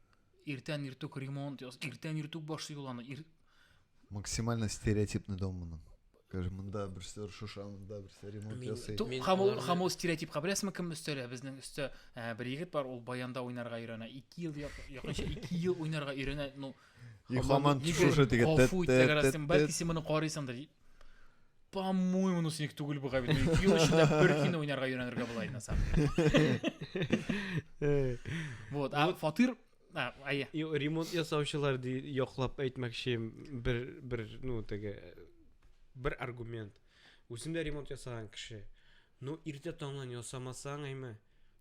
Иртән иртүк ремонт ясый, иртән иртүк башлый ул аны. Максимально стереотипный дом моның. Скажи, монда берсе шуша, монда берсе ремонт ясый. Һәм ул стереотипка беләсеңме кем өстәлә? Безнең өстә бер егет бар, ул баянда уйнарга өйрәнә. 2 ел якынча 2 ел уйнарга өйрәнә. Ну, И һаман шушы теге гафу итә, бәлки син моны карыйсыңдыр. По-моему, ну синеке түгел бугай бит. 2 ел эчендә бер көйне уйнарга өйрәнергә була инде, на самом деле. Вот, а фатир, әйе. Ремонт ясаучылар ди яклап әйтмәкче бер, ну, теге бер аргумент. Үзем дә ремонт ясаган кеше. Ну, иртә таңнан ясамасаң, әйме?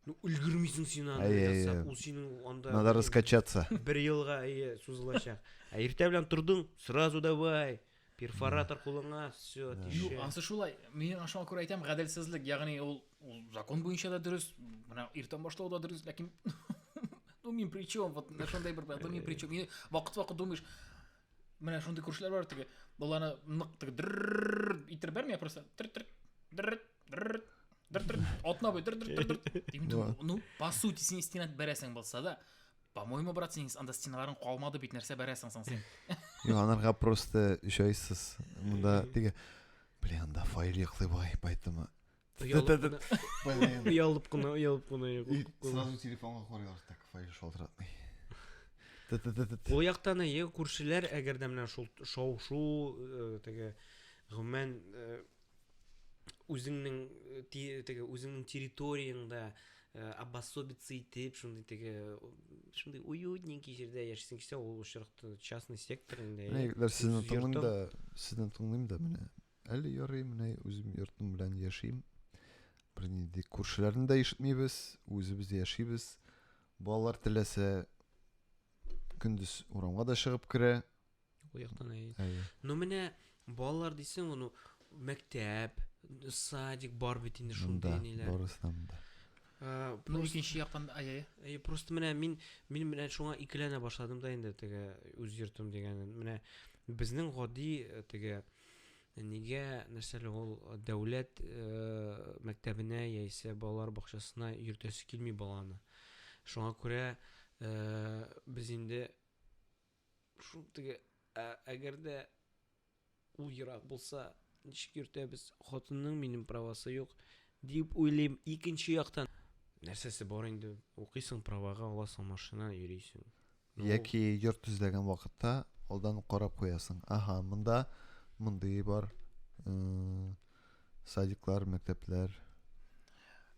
Ну, өлгермисең син аны ясап. Ул синең анда Надо раскачаться. Бер елга әйе сузылачак. Ә иртә белән тордың, сразу давай. Перфоратор кулыңа, все, тишә. Юк, ансы шулай. Мин шуңа күрә әйтәм, гаделсезлек, ягъни ул закон буенча да дөрес, менә иртән башлау да дөрес, ләкин ну мин при чем? Вот менә шундый бер, ну мин при чем? Мин вакыт-вакыт думаешь, менә шундый күршеләр бар теге, аларны нык теге др иттереп бәрми, просто тр-тр, др др др др атна буе др др др др. Ну, по сути, син стена бәрәсең булса да, по-моему, брат, син анда стеналарың калмады бит, нәрсә бәрәсең соң син? Юк, анарга просто җайсыз. Монда теге, блин, анда файл йоклый бугай, поэтому Оялып кына, оялып кына. И сразу телефонга карыйлар, так, файл шалтыратмый. Ул яктан әйе, күршеләр, әгәр дә менә шул шау-шу, теге, гомумән, үзеңнең теге үзеңнең территорияңдә обособиться итеп, шундый теге шундый уютненький җирдә яшисең килсә, ул очракта частный сектор инде. Менә егетләр, сезне тыңлыйм да, сезне тыңлыйм да, менә әле ярый, менә үзем йортым белән яшим. Бернинди күршеләрне дә ишетмибез, үзебез яшибез. Балалар теләсә көндез урамга да чыгып керә. Ул яктан әйе. Әйе. Ну менә балалар дисең, ну мәктәп, садик бар бит инде шундый ниләр. Барысы да монда. Ну, икенче яктан, ай, ай. Әйе, просто менә мин мин менә шуңа икеләнә башладым да инде теге үз йортым дигәнен. Менә безнең гади э, теге нигә нәрсәле ул дәүләт э, мәктәбенә яисә балалар бакчасына йөртәсе килми баланы. Шуңа күрә э, без инде шул теге әгәр дә ул ерак булса, ничек йөртәбез? Хатынның минем правасы юк дип уйлыйм. Икенче яктан нәрсәсе бар инде? Укыйсың, правага аласың машина, йөрисең. Яки йорт эзләгән вакытта алдан ук карап куясың. Аһа, монда мондый бар. Э, садиклар, мәктәпләр.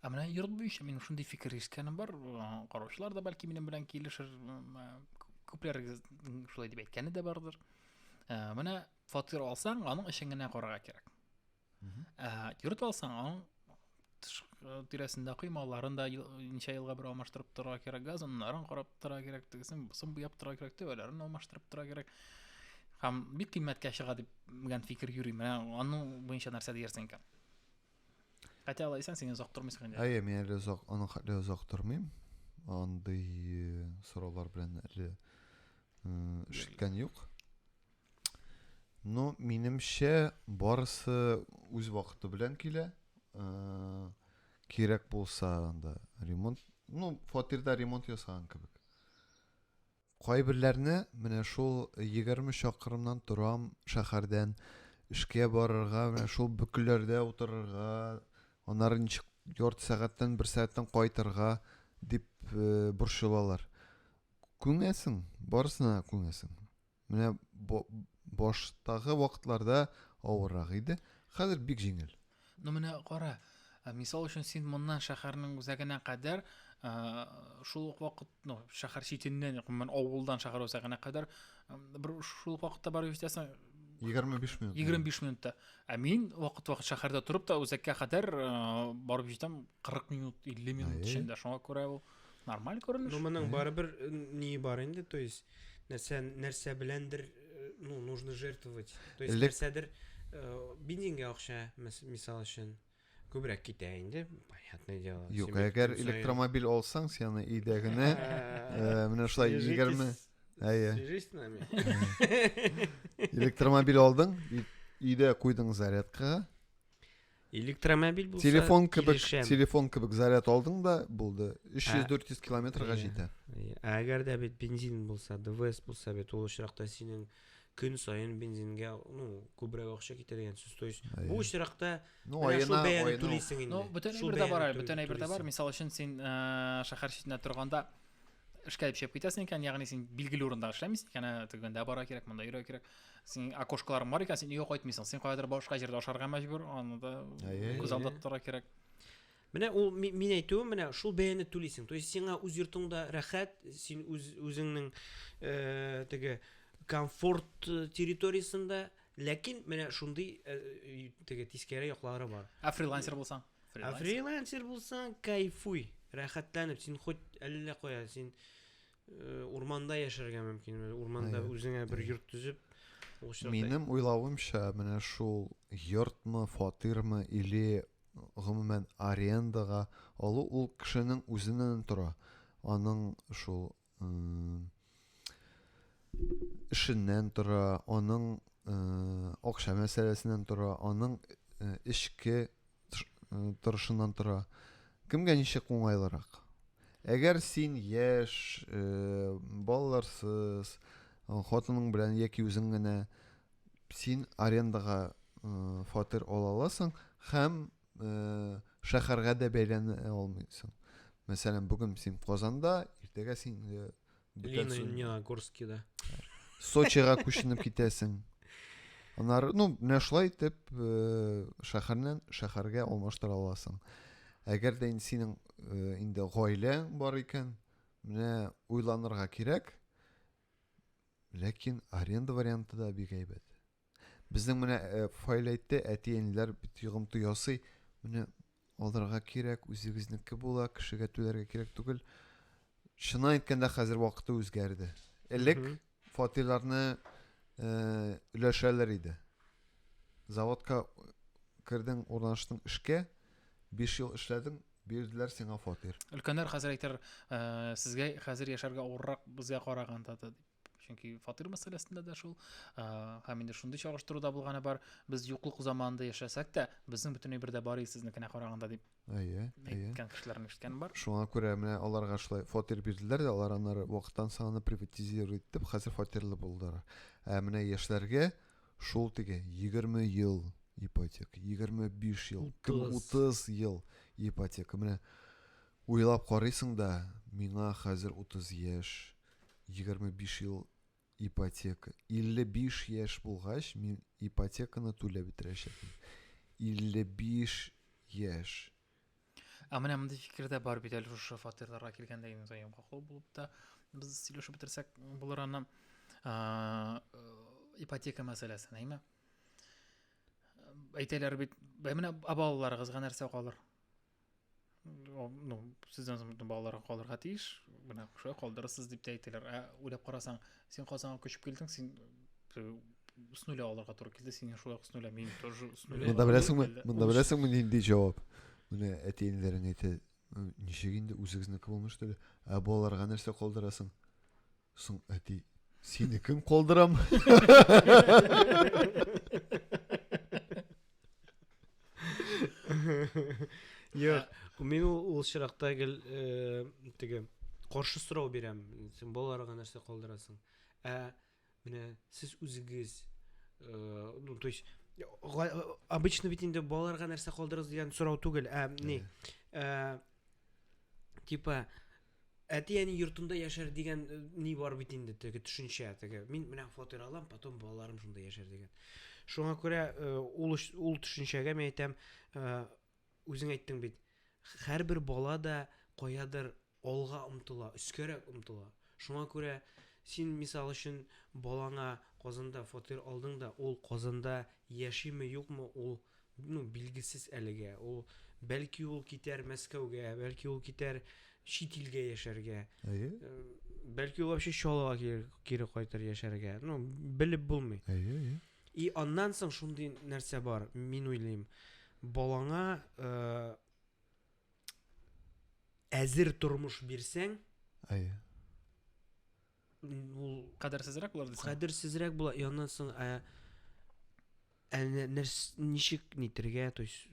Ә менә йорт буенча минем шундый фикер ишеткәнем бар. Караучылар да бәлки минем белән килешер. Күпләрегез шулай дип әйткәне дә бардыр. Менә фатир алсаң, аның эчен генә карарга кирәк. Ә йорт алсаң, аның тирәсендә коймаларын да ничә елга бер алмаштырып торырга кирәк, газоннарын карап торырга кирәк, тегесен бусын буяп торырга кирәк, түбәләрен алмаштырып торырга кирәк. Һәм бик кыйммәткә чыга дип дигән фикер йөри. Менә аның буенча нәрсә диярсең икән? Хотя алайсаң син озак тормыйсың инде. Әйе, мин әле озак, аның хәтле озак тормыйм. Андый э, сораулар белән әле э, ишеткән юк. Ну, минемчә, барысы үз вакыты белән килә. Э, кирәк булса анда ремонт, ну, фатирда ремонт ясаган кебек. Кайберләрне менә шул 20 чакрымнан торам шәһәрдән, эшкә барырга, менә шул бөкеләрдә утырырга, аннары ничек ярты сәгатьтән, бер сәгатьтән кайтырга дип э, борчылалар. Күңәсең, барысына да күңәсең. Менә баштагы вакытларда авыррак иде, хәзер бик җиңел. Ну менә кара, мисал өчен син моннан шәһәрнең үзәгенә кадәр шул ук вакыт, ну, шәһәр читеннән, гомумән авылдан шәһәр үзәгенә кадәр бер шул ук вакытта барып җитәсең. 25 минут. 25 минутта. Ә мин вакыт-вакыт шәһәрдә торып та үзәккә кадәр барып җитәм 40 минут, 50 минут эчендә. Шуңа күрә ул нормаль күренеш. Ну, моның барыбер э, ни бар инде, то есть нәрсә нәрсә беләндер, э, ну, нужно жертвовать. То есть нәрсәдер э, бензинга акча, мисал өчен, күбрәк китә инде, понятное дело. Юк, әгәр электромобиль алсаң, син аны өйдә генә менә шулай 20 Әйе. Свяжись с нами. Электромобиль алдың, өйдә куйдың зарядкага. Электромобиль булса, телефон кебек, телефон кебек заряд алдың да булды. 300-400 километрга җитә. Ә әгәр дә бит бензин булса, ДВС булса бит, ул очракта синең көн саен бензингә, ну, күбрәк акча китә дигән сүз. То есть бу очракта ну, аена, шул бәяне түлисең инде. Ну, бөтен әйбер дә бар, бөтен әйбер дә бар. Мисал өчен, син шәһәр читендә торганда эшкә дип чыгып китәсең икән, ягъни син билгеле урында эшләмисең икән, ә тегендә бара кирәк, монда йөрергә кирәк. Син окошкаларың бар икән, син өйгә кайтмыйсың, син каядыр башка җирдә ашарга мәҗбүр, аны да күз алдында тотарга кирәк. Менә ул мин әйтүем, менә шул бәяне түлисең. То есть сиңа үз йортыңда рәхәт, син үз үзеңнең э, теге комфорт э, территориясендә, ләкин менә шундый э, теге тискәре яклары бар. Ә фрилансер булсаң? Ә фрилансер булсаң, кайфуй, рәхәтләнеп, син хоть әллә кая, син э, урманда яшәргә мөмкин, урманда үзеңә бер йорт төзеп, Минем уйлавымча, менә шул йортмы, фатирмы или гомумән арендага алу ул кешенең үзеннән тора. Аның шул эшеннән тора, аның э, акча мәсьәләсеннән тора, аның э, эчке Э, торышыннан тора. Кемгә ничек уңайлырак? Әгәр син яшь, э, балаларсыз, э, хатының белән яки үзең генә син арендага фатир ала аласың һәм шәһәргә дә бәйләнә алмыйсың. Мәсәлән, бүген син Казанда, иртәгә син Лениногорскида. Сочига күченеп китәсең. Аннары, ну, менә шулай итеп, э, шәһәрнән шәһәргә алмаштыра аласың. Әгәр дә инде синең э, инде гаиләң бар икән, менә уйланырга кирәк. Ләкин аренда варианты да бик әйбәт. Безнең менә э, Фаил әйтте, әти-әниләр бит йогынты ясый. Менә алырга кирәк, үзегезнеке була, кешегә түләргә кирәк түгел. Чынын әйткәндә, хәзер вакыты үзгәрде. Элек фатирларны э, өләшәләр иде. Заводка кердең, урнаштың эшкә, 5 ел эшләдең, бирделәр сиңа фатир. Өлкәннәр хәзер әйтер, э, сезгә хәзер яшәргә авыррак безгә караганда да дип. Чөнки фатир мәсьәләсендә дә шул, э, һәм инде шундый чагыштыру да булганы бар. Без юклык заманында яшәсәк тә, безнең бөтен әйбер дә бар иде сезнекенә караганда дип Әйе, әйе. әйткән кешеләрне ишеткәнем бар. Шуңа күрә менә аларга шулай фатир бирделәр дә, алар аннары вакыттан соң аны приватизировать итеп, хәзер фатирлы булдылар. Ә менә яшьләргә шул теге 20 ел ипотека, 25 ел, кем 30. 30 ел ипотека. Менә уйлап карыйсың да, миңа хәзер 30 яшь, 25 ел ипотека. 55 яшь булгач, мин ипотеканы түләп бетерәчәкмен. 55 яшь. Ә менә мондый фикер дә бар бит әле шушы фатирларга килгәндә инде йомгаклау булып та без сөйләшеп бетерсәк булыр аны. Э, ипотека мәсьәләсен, әйме? Әйтәләр бит, ә менә ә балаларыгызга нәрсә калыр? Ну, сездән соң бөтен балаларга калырга тиеш. Менә шулай калдырырсыз дип тә әйтәләр. Ә уйлап карасаң, син Казанга күчеп килдең, син э, с нуля алырга туры килде, син шулай ук с нуля, мин тоже с нуля. Монда алырга беләсеңме? килде. Монда беләсеңме нинди җавап? Менә әти-әниләрең әйтә, «Э, ничек инде үзегезнеке булмыш түгел, ә балаларга нәрсә калдырасың? Соң әти, синекен калдырам. Юк, мин ул ул чиракта гел э, теге каршы сорау бирәм. Син балаларга нәрсә калдырасың? Ә менә сез үзегез э, ну, то есть обычно бит инде балаларга нәрсә калдырасыз дигән сорау түгел, ә ни? Э, типа әти-әни йортында яшәр дигән э, ни бар бит инде теге төшенчә, теге мин менә фатир алам, потом балаларым шунда яшәр дигән. Шуңа күрә э, ул ул төшенчәгә мин әйтәм, э, үзең әйттең бит, һәрбер бала да каядыр алга омтыла, өскәрәк омтыла. Шуңа күрә син мисал өчен балаңа Казанда фатир алдың да, ул Казанда яшиме, юкмы, ул ну, билгесез әлегә. Ул бәлки ул китәр Мәскәүгә, бәлки ул китәр чит илгә яшәргә. Әйе. Э, бәлки ул вообще Чаллыга кире, кире кайтыр яшәргә. Ну, белеп булмый. Әйе, әйе. И аннан соң шундый нәрсә бар, мин уйлыйм. Балаңа э, әзер тормыш бирсәң, Әйе. ул Кадерсезрәк булыр дисең. кадерсезрәк була. И аннан соң ә, ә нәрс, ничек нитергә, то есть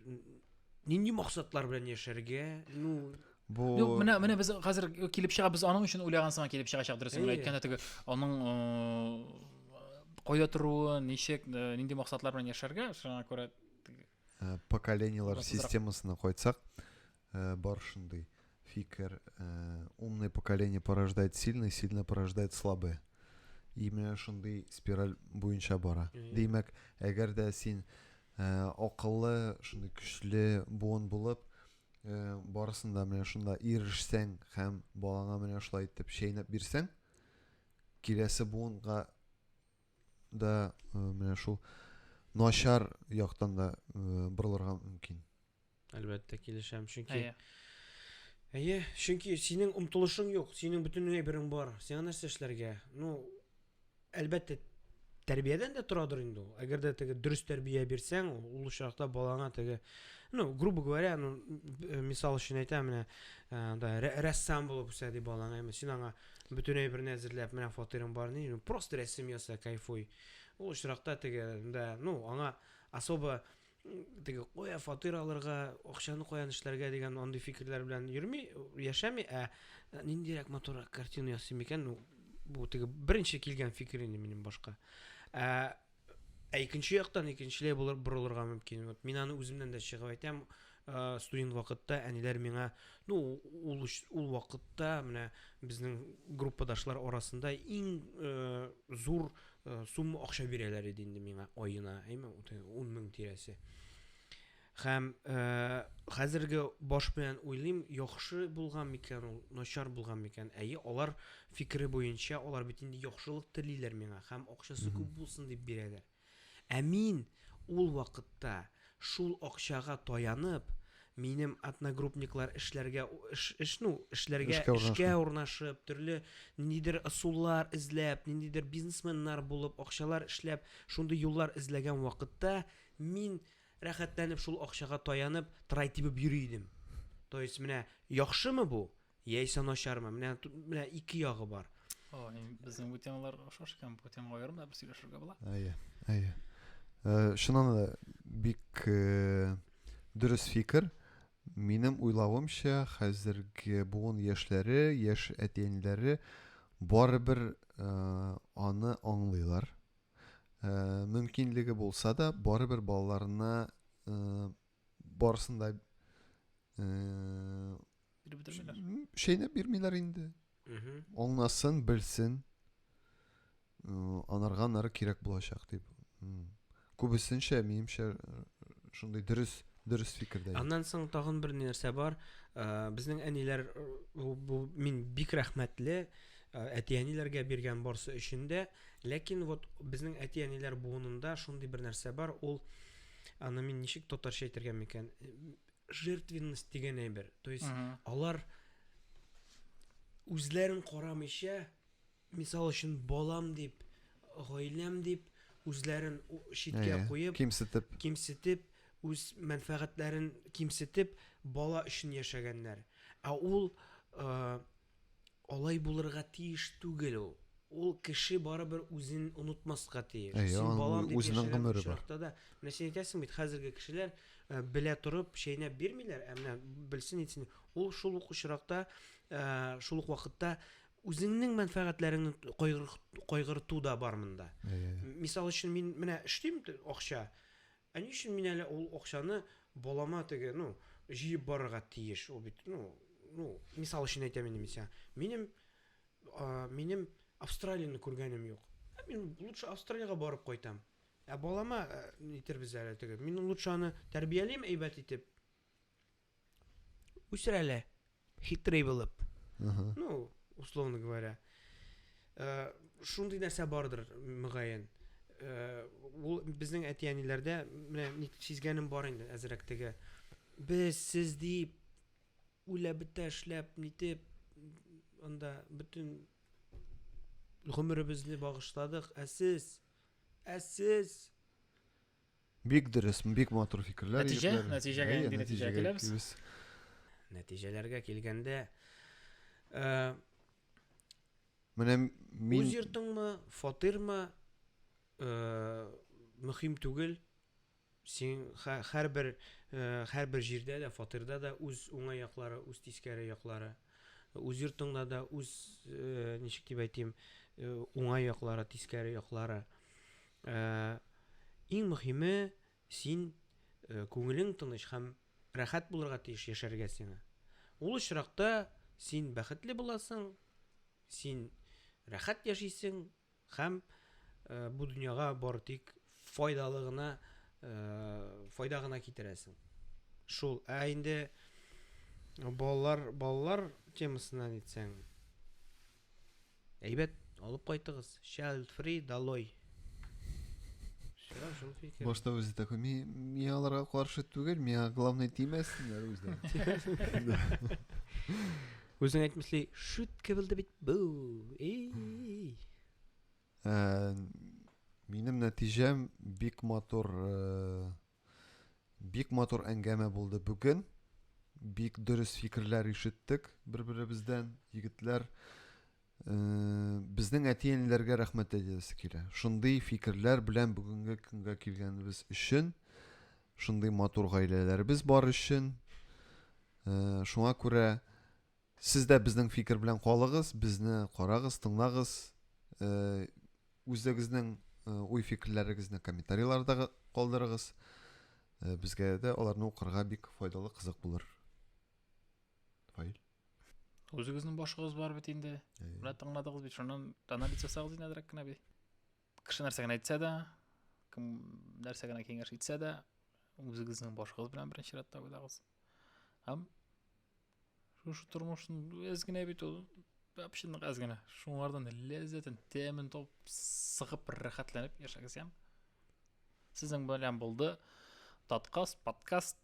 нинди максатлар белән яшәргә, ну, Бу Юк, менә менә без хәзер килеп чыга, без аның өчен уйлаган сыман килеп чыгачак, дөресен генә Әйе. әйткәндә, теге аның э, кайда торуы, ничек, э, нинди максатлар белән яшәргә, шуңа күрә э, поколениелар Басызрак. системасына кайтсак, э, бар шундый фикер, э, умное поколение порождает сильное, сильное порождает слабое. И менә шундый спираль буенча бара. Әйе. Димәк, әгәр дә син э, акыллы, шундый көчле буын булып, э, барысын да менә шунда ирешсәң һәм балаңа менә шулай итеп чәйнәп бирсәң, киләсе буынга да э, менә шул начар яктан да э, борылырга мөмкин. әлбәттә килешәм, чөнки Әйе. Әйе, чөнки синең омтылышың юк, синең бөтен әйберең бар. Сиңа нәрсә эшләргә? Ну, әлбәттә, тәрбиядән дә торадыр инде ул. Әгәр дә теге дөрес тәрбия бирсәң, ул очракта балаңа теге, ну, грубо говоря, ну, э, мисал өчен әйтәм, менә, э, да, рәссам булып үсә ди балаң, әмма син аңа бөтен әйберне әзерләп, менә фатирың бар, ни, ну, просто рәсем яса, кайфуй. Ул очракта теге, да, ну, аңа особо теге кая фатир алырга, акчаны каян эшләргә дигән андый фикерләр белән йөрми, яшәми, ә ниндирәк матуррак картина ясыйм икән, ну, бу теге беренче килгән фикер инде минем башка. Ә, ә икенче яктан икенчеләй булыр борылырга мөмкин. Вот мин аны үземнән дә чыгып әйтәм, э, студент вакытта әниләр миңа, ну, ул ул вакытта менә безнең группадашлар арасында иң э, зур э, сумма акча бирәләр иде инде миңа аена, әйме, 10 мең тирәсе. Һәм э, хәзерге баш белән уйлыйм, яхшы булган микән ул, начар булган микән? Әйе, алар фикере буенча, алар бит инде яхшылык телиләр миңа һәм акчасы күп булсын дип бирәләр. Ә мин ул вакытта шул акчага таянып, минем одногруппниклар эшләргә эш, эш ну, эшләргә Эшкә эшкә урнашып, төрле ниндидер ысуллар эзләп, ниндидер бизнесменнар булып, акчалар эшләп, шундый юллар эзләгән вакытта мин рәхәтләнеп шул акчага таянып, трай тибеп йөри идем. То есть менә яхшымы бу, яисә начармы? Менә менә ике ягы бар. О, безнең бу темалар охшаш икән, бу темага аерым да бер сөйләшергә була. Әйе, әйе. Э, чыннан да бик э, дөрес фикер. Минем уйлавымча, хәзерге буын яшьләре, яшь әти-әниләре барыбер э, аны аңлыйлар. Э, мөмкинлеге булса да, барыбер балаларына э, барысын да э, Биреп бетермиләр. Чәйнәп бирмиләр инде. Аңласын, белсен. Анарга аннары кирәк булачак дип. Күбесенчә, минемчә, шундый дөрес дөрес фикердә. Аннан соң тагын бер нәрсә бар. Безнең әниләр бу мин бик рәхмәтле әти-әниләргә биргән барсы өчен дә. Ләкин вот безнең әти-әниләр буынында шундый бер нәрсә бар, ул аны мин ничек татарча әйтергә микән? Жертвенность дигән әйбер. То есть алар үзләрен карамыйча, мисал өчен, балам дип, гаиләм дип, үзләрен читкә куеп, кимсетеп, кимсетеп, үз мәнфәгатьләрен кимсетеп, бала өчен яшәгәннәр. Ә ул э, алай булырга тиеш түгел ул. Ул кеше барыбер үзен онытмаска тиеш. Әйе, Син аның балам дип үзенең яшәгән гомере бар. очракта да, менә син әйтәсең бит, хәзерге кешеләр э, белә торып чәйнәп бирмиләр, ә менә белсен итсен. Ул шул ук очракта, э, шул ук вакытта үзеңнең мәнфәгатьләреңне кайгырту да бар монда. Әйе. Мисал өчен, мин менә эшлим акча. Ә ни өчен мин әле ул акчаны балама теге, ну, җыеп барырга тиеш? Ул бит, ну, ну, мисал өчен әйтәм инде мин сиңа. Минем минем Австралияне күргәнем юк. Ә мин лучше Австралиягә барып кайтам. Ә балама нитербез әле теге. Мин лучше аны тәрбиялим әйбәт итеп. Үсер әле хитрый булып. Ну, условно говоря. Э, шундый нәрсә бардыр, мөгаен. Э, ул безнең әти-әниләрдә менә сизгәнем бар инде әзрәк теге. Без сез дип үлә бетә эшләп, нитеп анда бөтен гомеребезне багышладык, ә сез, ә сез Бик дөрес, бик матур фикерләр. Нәтиҗә, егетләр. нәтиҗәгә Әйе, нинди нәтиҗәгә нәтиҗәгә киләбез? киләбез. Нәтиҗәләргә килгәндә, э, Менә мин үз йортыңмы, фатирмы, э, мөһим түгел. Син һәрбер э, һәрбер җирдә дә, фатирда да үз уңай яклары, үз тискәре яклары. Үз йортыңда да үз, э, ничек дип әйтим, э, уңай яклары, тискәре яклары. Э, иң мөһиме, син э, күңелең тыныч һәм рәхәт булырга тиеш яшәргә сиңа. Ул очракта син бәхетле буласың, син рәхәт яшисең һәм э, бу дөньяга бары тик файдалы гына файда гына китерәсең. Шул. Ә инде балалар, балалар темасына нитсәң, әйбәт алып кайтыгыз. Child free долой. Всё, шул фикер. Башта үзе такой, мин, мин аларга каршы түгел, миңа главное тимәсеннәр үзләре. Үзең әйтмешли, шутка булды бит бу. Эй. Ә, минем нәтиҗәм бик матур, э, бик матур әңгәмә булды бүген. Бик дөрес фикерләр ишеттек бер-беребездән, егетләр. Э, безнең әти-әниләргә рәхмәт әйтәсе килә. Шундый фикерләр белән бүгенге көнгә килгәнебез өчен, шундый матур гаиләләребез бар өчен. Э, шуңа күрә сез дә безнең фикер белән калыгыз, безне карагыз, тыңлагыз. Э, үзегезнең уй фикерләрегезне комментарийларда калдырыгыз. Безгә дә аларны укырга бик файдалы, кызык булыр. Фаил. Үзегезнең башыгыз бар бит инде. Менә тыңладыгыз бит, шуннан анализ ясагыз инде әзрәк кенә бит. Кеше нәрсә генә әйтсә дә, кем нәрсә генә киңәш итсә дә, Үзегезнең башыгыз белән беренче рәттә уйлагыз. Һәм шушы тормышның әз генә бит ул, вообще нык әз генә. Шуңардан ләззәтен, тәмен табып, сыгып, рәхәтләнеп яшәгез, яме? Сезнең белән булды Таткаст подкаст.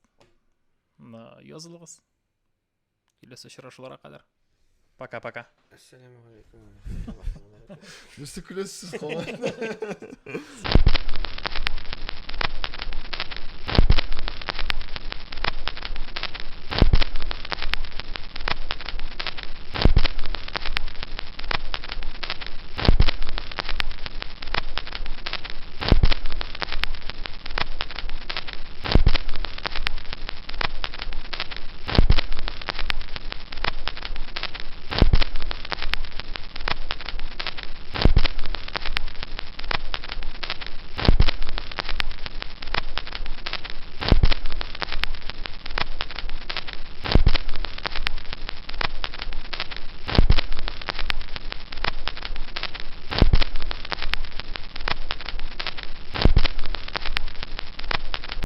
Язылыгыз. Киләсе очрашуларга кадәр. Пока-пока. Әссәламу алейкум. Нәрсә көләсез, калай?